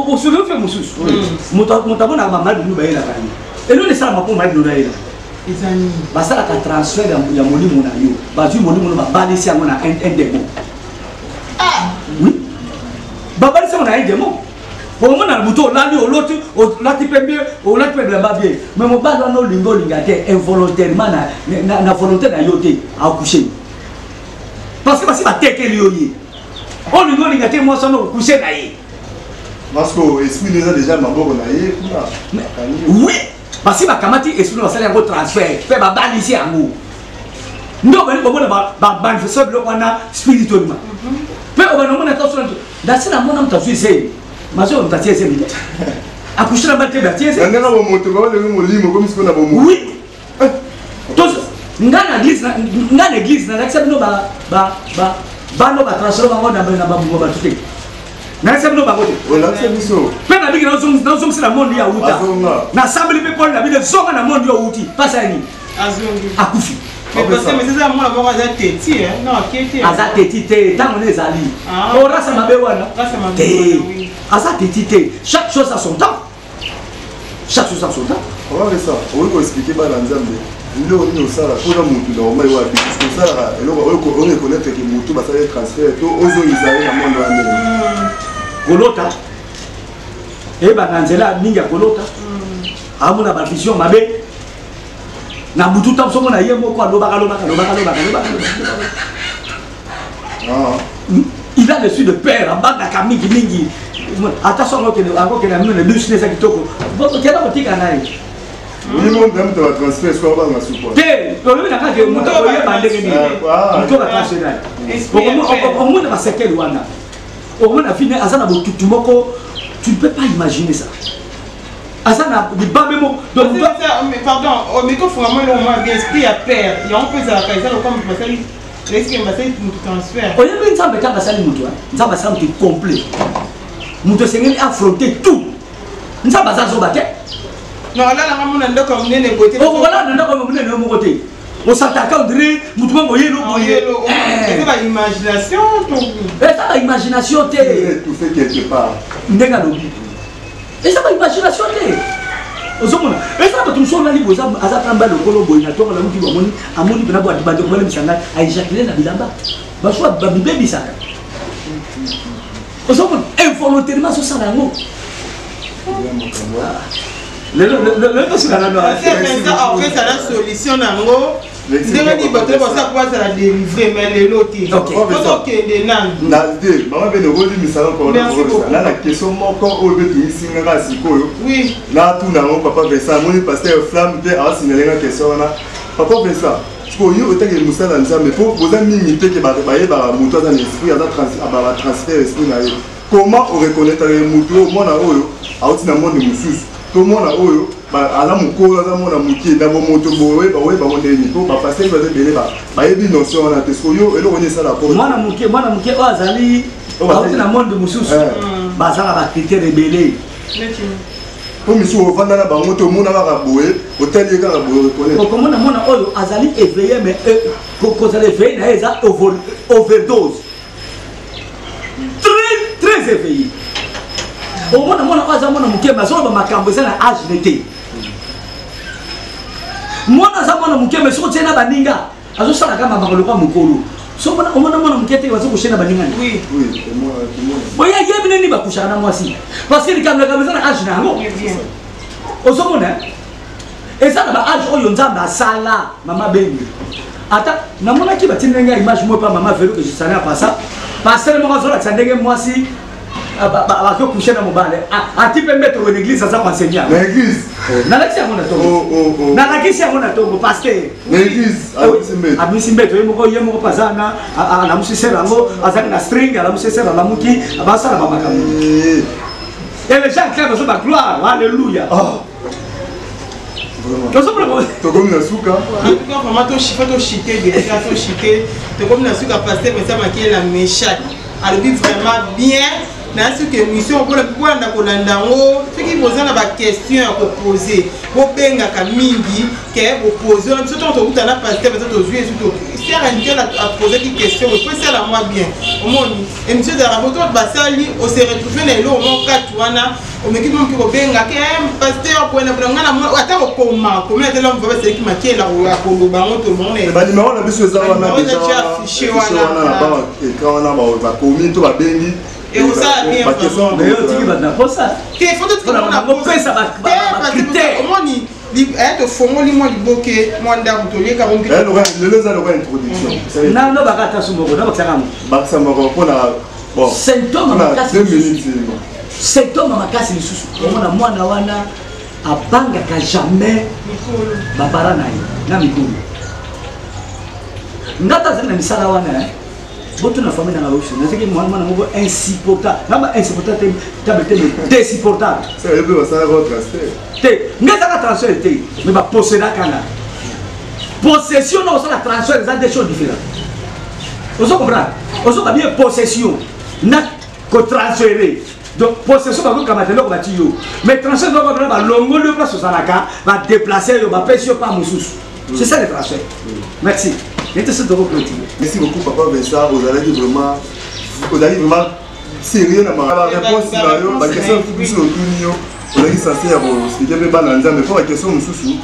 osolo mpe mosusu moto amonaka bamali bino bayelaka ye, eloko esalama mpo mali bino nayelaka. Eza nini? Basalaka transfert ya molimo na yo, bazwi molimo no, babalisi yango na un démon. Oui, babalisi yango na un démon. Omona na butu olali, oloti, olati mpe bien, olati mpe bilamba bien, mais mobali wana olinga olinga te, involontairement, na volonté na yo te, acouche, parce que basi batekeli yo ye. Olinga olinga te, mwasi wana okouche na ye. Parce que esprit eza déjà maboko na ye kuna. Oui, basi bakamati esprit, basali yango transfert mpe babalisi yango. Nde obali komona bamanifeste biloko wana spirituellement, mpe obanda omona ta sona ndasi namona moto azwi zemi, mazwi moto atie zemi te, akushe na bate batie zemi. Na ndenge bomoto babaleli molimo komi sikoyo na bomoto. Oui, nga na église, nga na église nalakisa bino bano batransfert bango na babungo bato te, nalakisa bino bango te. Olakisa biso. Mpe nabiki nazongisi na monde ya wuta, nasambeli mpe pole na bino, zonga na monde yo wuti, mpasi ya nini? Akufi. Aza teti te, ntango nde ezali orasa mabe wana te, aza teti te. Chaque chose a son temps, chaque chose a son temps. Papa, okoki koexpliquer bana Nzambe eloko nini osala mpona motu normal oyo abiki? Osalaka eloko oyo reconnaître ke motu basali transfert to ozongisa ye na monde wana ndenge? Kolota, eyebaka nzela mingi ya kolota, amona bavision mabe na butu, ntango somo na ye moko alobaka, alobaka, alobaka, alobaka, alobaka. Il a le de père, abangaka mingi mingi, ata so akokende amino na douche, eza kitoko, kenda kotika na ye. Te, olobi na kaka moto akoyeba ndenge nini moto batransfert na ye. Omona basekele wana, omona fine aza na botutu moko, tu ne peux pas imaginer ça, aza na libabe moko. Donc, pardon, omikofunga mwa eloko mwa bien, esprit ya père yango mpe ezalaka, eza lokola moto basali, eske basali moto transfert. Oyebi Nzambe, ntango asali moto, Nzambe asali moto complet, moto esengeli affronter tout. Nzambe aza zoba te. Non, alalanga mona ndako ya monene boye te. Okolala na ndako ya monene yo moko te, osantaka ondire motu moko oyelo boye. Eza baimagination. Eza baimagination te. Ndenge alobi, eza baimagination te. Ozomona eza bato mosusu olali boye, aza kamba lokolo boye na ntongo, lamuki, bamoni, amoni mpena bandeko balemisa ngai, aéjacule na bilamba, basusu babibebisaka. Ozomona involontairement azosala yango. Lelo tosuka nano. Opesa solution nango ndenge nini? Bato basala po bazala délivre, mais lelo te, tokende nanu. Na te, mama mpe nokolimbisa na na question moko oyo mpe tungisi nga kaka sikoyo. Natuna yango papa Vincent, amoni pasteur Flamme mpe aosinale nga question wana. Papa Vincent, sikoyo yo otangeli mosala ya Nzambe, mpo boza mingi te ke bayebaka moto aza na esprit, aza batransfert esprit na ye, comment oreconnaître motu oyo, mwana oyo auti na monde mosusu to mwana oyo aza mokolo, aza mwana moke na bomoto boye, oyeba ngo ndenge? Mpo bapasteur baza ebele, bayebi notion wana te. Sikoyo yo, eloko nini esala po Mwana moke, mwana moke oyo azali auti na monde mosusu, baza na bacritère ebele. Mpo misu ovanda na bango te, omona kaka boye, otali ye kaka boye, reconnaître. Okomona mwana oyo azali éveillé, mais kozala éveillé na ye eza overdose. Très éveillé. Omona mwana oyo aza mwana moke, mais azoloba makambo eza na age ne te. Mwana aza mwana moke, mais soki otie na baninga, azosala kaka makambo lokola mokolo. So omona omona mwana moke te bazo coucher na baninga ne. Oui. Oui, omona omona. Boye ayebi nini bakushaka na mwasi. Parce que likambo likambo eza na age na yango. Bien. Ozomona eza na ba age oyo Nzambe asala mama Bengi. Ata namonaki batindi ndenge ya image moko pa mama Vero que je salue en passant. Pasteur moko azolakisa ndenge mwasi bazo coucher na mobali. Ati pe mbeto na église aza ko enseigner. Na église. Nalakisi yango na tongo. Oh oh oh. Nalakisi yango na tongo pasteur. Na église abimisi mbeto. Abimisi mbeto ye moko ye moko paza na alamusi sere yango azalaki na string alamusi sere alamuki basala ba makambo. Et les gens clament sur la gloire, alléluia. Oh. Tokomi na suka. En tout cas, vraiment, toshite toshite déjà, toshite. Tokomi na suka pasteur Vincent Makela Meshach. Alobi vraiment bien. Na suka émission mpona kolanda kolanda yango soki boza na baquestion ya kopose bobengaka mingi ke bopose wana biso ntango tokuta na pasteur Vincent tozwi esu sere intel apozaki question po esala mwa bien omoni émission ezalaka boto bato basali ose retrouve na eloko moko kati wana omeki mpe moke kobenga ke pasteur boye na boye ngai na ata kokoma komela te lomva baseleki makela akoloba yango toloba yango banimero na biso eza wana déjà affiché wana na ba écran wana bakomi to babengi ekosala bien otiki bato na posa te fo totika na posa bacritère omoni tofongoli mwa liboke mwa ndako tolieka lelo eza lokola introduction nalobaka ata su moko nabakisaka mo bakisa moko mpona bon symptôme makasi symptôme makasi lisusu omona mwana wana abangaka jamais babara na ye na mikolo. Nga ta azali na misala wana botuna famille nanga bobiso nazalaki mwana mwana moko insupportable na ba insupportable te table te mais desupportable te nga ezaka transfert te mais bapossedaka nga possession na kosala transfert eza deux choses différentes. Ozo comprendre? Ozoka bien possession na kotransfere. Donc possession bakokamata eloko bati yo, mais transfert bakobana balongoli yo place ozalaka, badeplace yo, bapesi yo pa mosusu. C'est ça le transfert. Merci. Nete so toko clôturer. Merci beaucoup papa Vincent, ozalaki vraiment ozalaki vraiment sérieux na ba réponse na yo, ba question biso otuni yo. Ozalaki censé ya koexplike mpe bana Nzambe mpo baquestion mosusu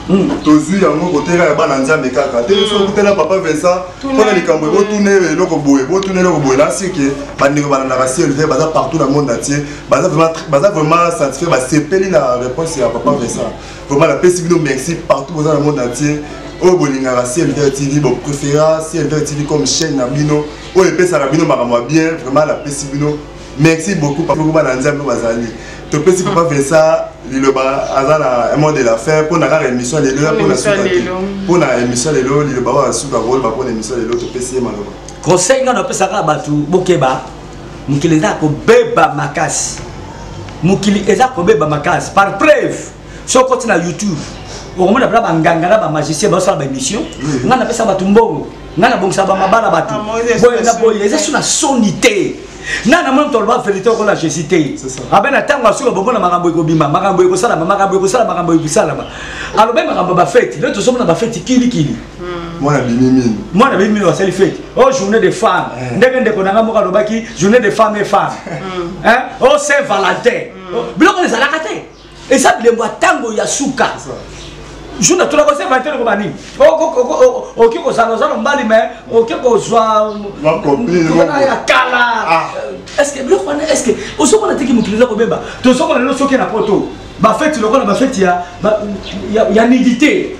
tozwi yango koteka ya bana Nzambe kaka te. Soki okutela papa Vincent mpona likambo botuna eloko boye, botuna eloko boye, nasike bandeko balandaka CLV baza partout na monde entier, baza vraiment satisfait, basepeli na réponse ya papa Vincent. Vraiment napesi bino merci partout boza na monde entier oyo bolingaka CLV TV, bopréféra CLV TV comme chaîne na bino oyo epesaka bino makambo ya bien. Vraiment napesi bino merci beaucoup papa bana Nzambe bazali. Topesi papa Vincent liloba aza na mot de la fin mpona kaka émission lelo, mpona suka te, mpona émission lelo liloba oyo asuka koloba mpona émission lelo, topesi ye maloba. Conseil nga napesaka bato, bokeba, mokili eza kobeba makasi, mokili eza kobeba makasi. Par preuve, soki okoti na YouTube okomona mpena banganga na bamagicien bazosala baémission. Ngai napesa bato mbongo, ngai nabongisa bamabala bato boye na boye, eza so na soni te. Na namoni moto aloba vérité okola Jésus te. Abe na ntango asuka bomona makambo ekobima, makambo ekosalama, makambo ekosalama, makambo ekosalama. Alobi makambo bafeti lelo tozomona bafeti kilikili. Mwana bimi mini, mwana bimi mini, basali feti o journée de femme. Ndenge ndeko na ngai moko alobaki journée de femme et femme o Saint Valentin, biloko ezalaka te, eza bilembo ya ntango ya suka. Jour na tolako Saint Valentin lokoba nini, okoki kozala oza na mobali mais okoki kozwa ya kala. Est ce que biloko wana, est ce que ozomona teki mokili eza kobeba? Tozomona lelo soki na poto bafeti lokola bafeti ya nudité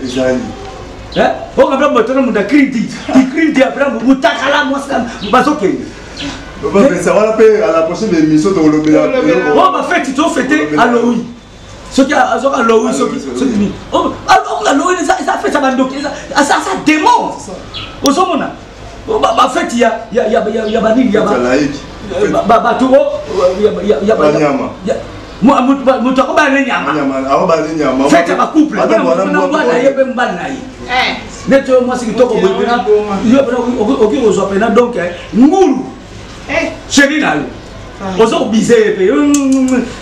okabla moto na moto akridi tikridi apres mutakala mwasi bazokende. Wana mpe à la prochaine émission tokolobela. O bafeti tofete Halloween, soki azoka Halloween, soki soki nini, Halloween eza fete ya bandoki, eza démon. Ozomona bafeti ya banini ya bato moto akobala ne nyama, fete ya bacouple mwana ye mpe mobali na ye neti oyo mwasi kitoko boye mpena yo mpena okoki kozwa mpena donc ngulu chéri na yo oza kobize ye mpe.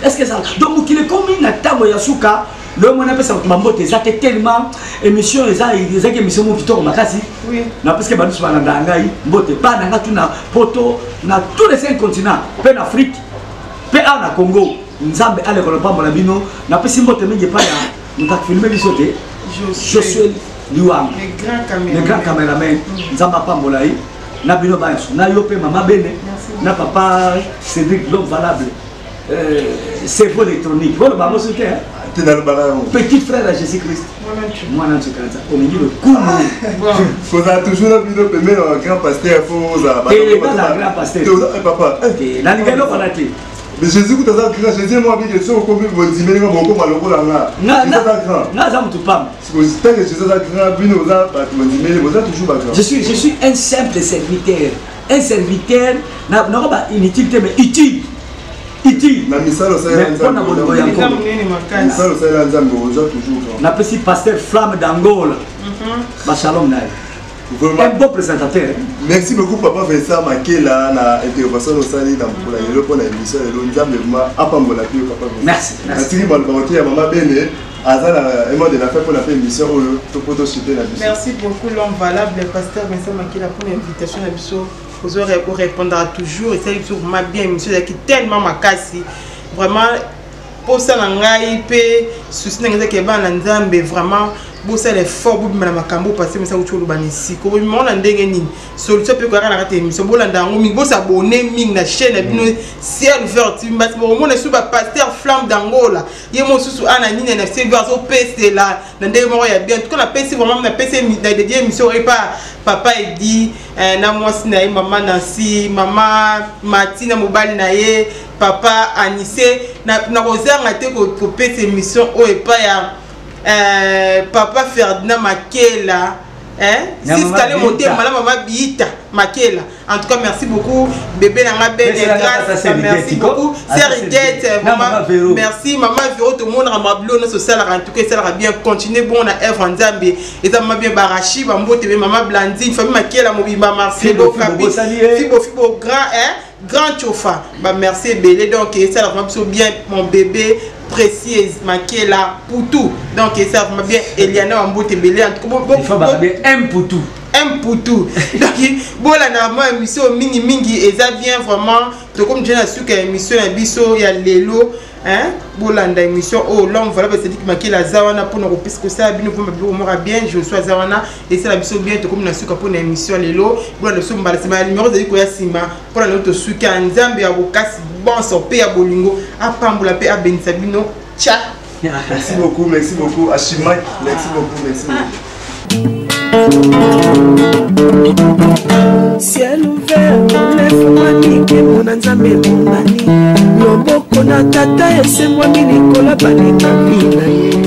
Est ce que ça donc mokili ekomi na ntango ya suka. Lelo mwana apesa bato bambote eza te tellement émission eza ezaki émission moko kitoko makasi. Na parce que badusu balandaka ngai, mbote bana nga tu na poto, na tous les cinq continents mpe na Afrique. Mpe awa na Congo, Nzambe aleka lopambola bino. Napesi mbote mingi epai ya moto afilme biso te, Josué Liwanga, le grand cameraman. Nzambe apambola ye na bino banso, na yo mpe mama Bene, na papa Cédric, l'homme valable, cerveau électronique. Oloba bango so te, te nalobaka yango. Petit frère ya Jésus Christ, mwana nsukanza, olingi lokumu. Kozala toujours na bino pembeni na grand pasteur, fo ozala grand pasteur. Papa. Nalinga eloko na te. Mais Jésus kuta aza grand. Jésus mo abiki soki okomi bondimeli nga, bokoma lokola nga. Jésus aza grand. Nga aza motu pamba. Tant que Jésus aza grand, bino oza bato bondimeli, boza toujours bagrand. Je suis un simple serviteur, un serviteur nakoba inutile te, mais utile, utile. Na misala osalela. Mpona bolingo ya Eza monene makasi. Misala osalela Nzambe, oza toujours grand. Napesi pasteur Flamme d'Angola bashalom na ye. Vraiment. Un bon présentateur. Merci beaucoup, papa Vincent Makela, na intervention osali na mokolo ya lelo mpona émission ya lelo. Nzambe ma apambola mpe yo, papa Vincent. Merci, merci. Natiki maloba kote ya mama Bene, aza na mot de la fin mpona mpe émission oyo to mpo tosuite na biso. Merci beaucoup, l'homme valable, pasteur Vincent Makila, pour l'invitation na biso. Ozo répondre toujours, esali biso vraiment bien. Émission ezalaki tellement makasi, vraiment. Posa na ngai mpe susi na ngai ezaki bana na Nzambe, vraiment bosala effort, bobima na makambo. Parce mesa kuti oloba na esika obima ngo na ndenge nini, solution mpe koyaka na kati ya émission. Bolanda yango mingi, bosabone mingi na chaîne na bino Ciel Ouvert TV. Basi bokomona esu bapasteur Flamme d'Angola, ye mosusu ana nini na Ciel Ouvert, azopesela na ndenge moko ya bien. Tuka napesi vraiment, napesi na dédie émission epa papa Edi na mwasi na ye mama Nancy, mama Mati na mobali na ye papa Anise. Na kozanga te kopesa émission oyo epai ya papa Ferdinand Makela, siskale motema na mama Biita Makela. En tout cas, merci beaucoup, bébé nanga Bene Grâce, merci beaucoup, Serigete, vraiment merci, mama Vero. Tomonaka mabilo nyonso osalaka, en tout cas esalaka bien. Continue bon na œuvre Nzambe, eza mama bien. Barachi bambote be, mama Blandine, famille Makela mobimba, Marcelo Kabi, Fibo Fibo, grand, hein, grand chofa ba, merci ebele. Donc esala vraiment biso bien, mon bébé Précise Makela Poutou. Donc esala vraiment bien. Eliana bambote ebele, en tout cas. Un Poutou. Un Poutou. Donc bolanda vraiment émission mingi mingi, eza bien vraiment. Tokomi déjà na suka ya émission na biso ya lelo, hein. Bolanda émission oyo, l'homme valable Cédric Makela aza wana mpona kopesa kosala bino mpona biloko moko bien. Josué aza wana, esala biso bien. Tokomi na suka mpona émission ya lelo. Bolanda biso mbala nsima ya numéro ezali koya nsima. Mpona lelo tosuki ya Nzambe ya bokasi bonso mpe ya bolingo apambola mpe abenisa bino. Tcha. Merci beaucoup, merci beaucoup Ashimak, merci beaucoup, merci beaucoup. Ciel ouvert efungwami, nkembo na Nzambe emonani, loboko na Tata esembwami likolo balingami na ye.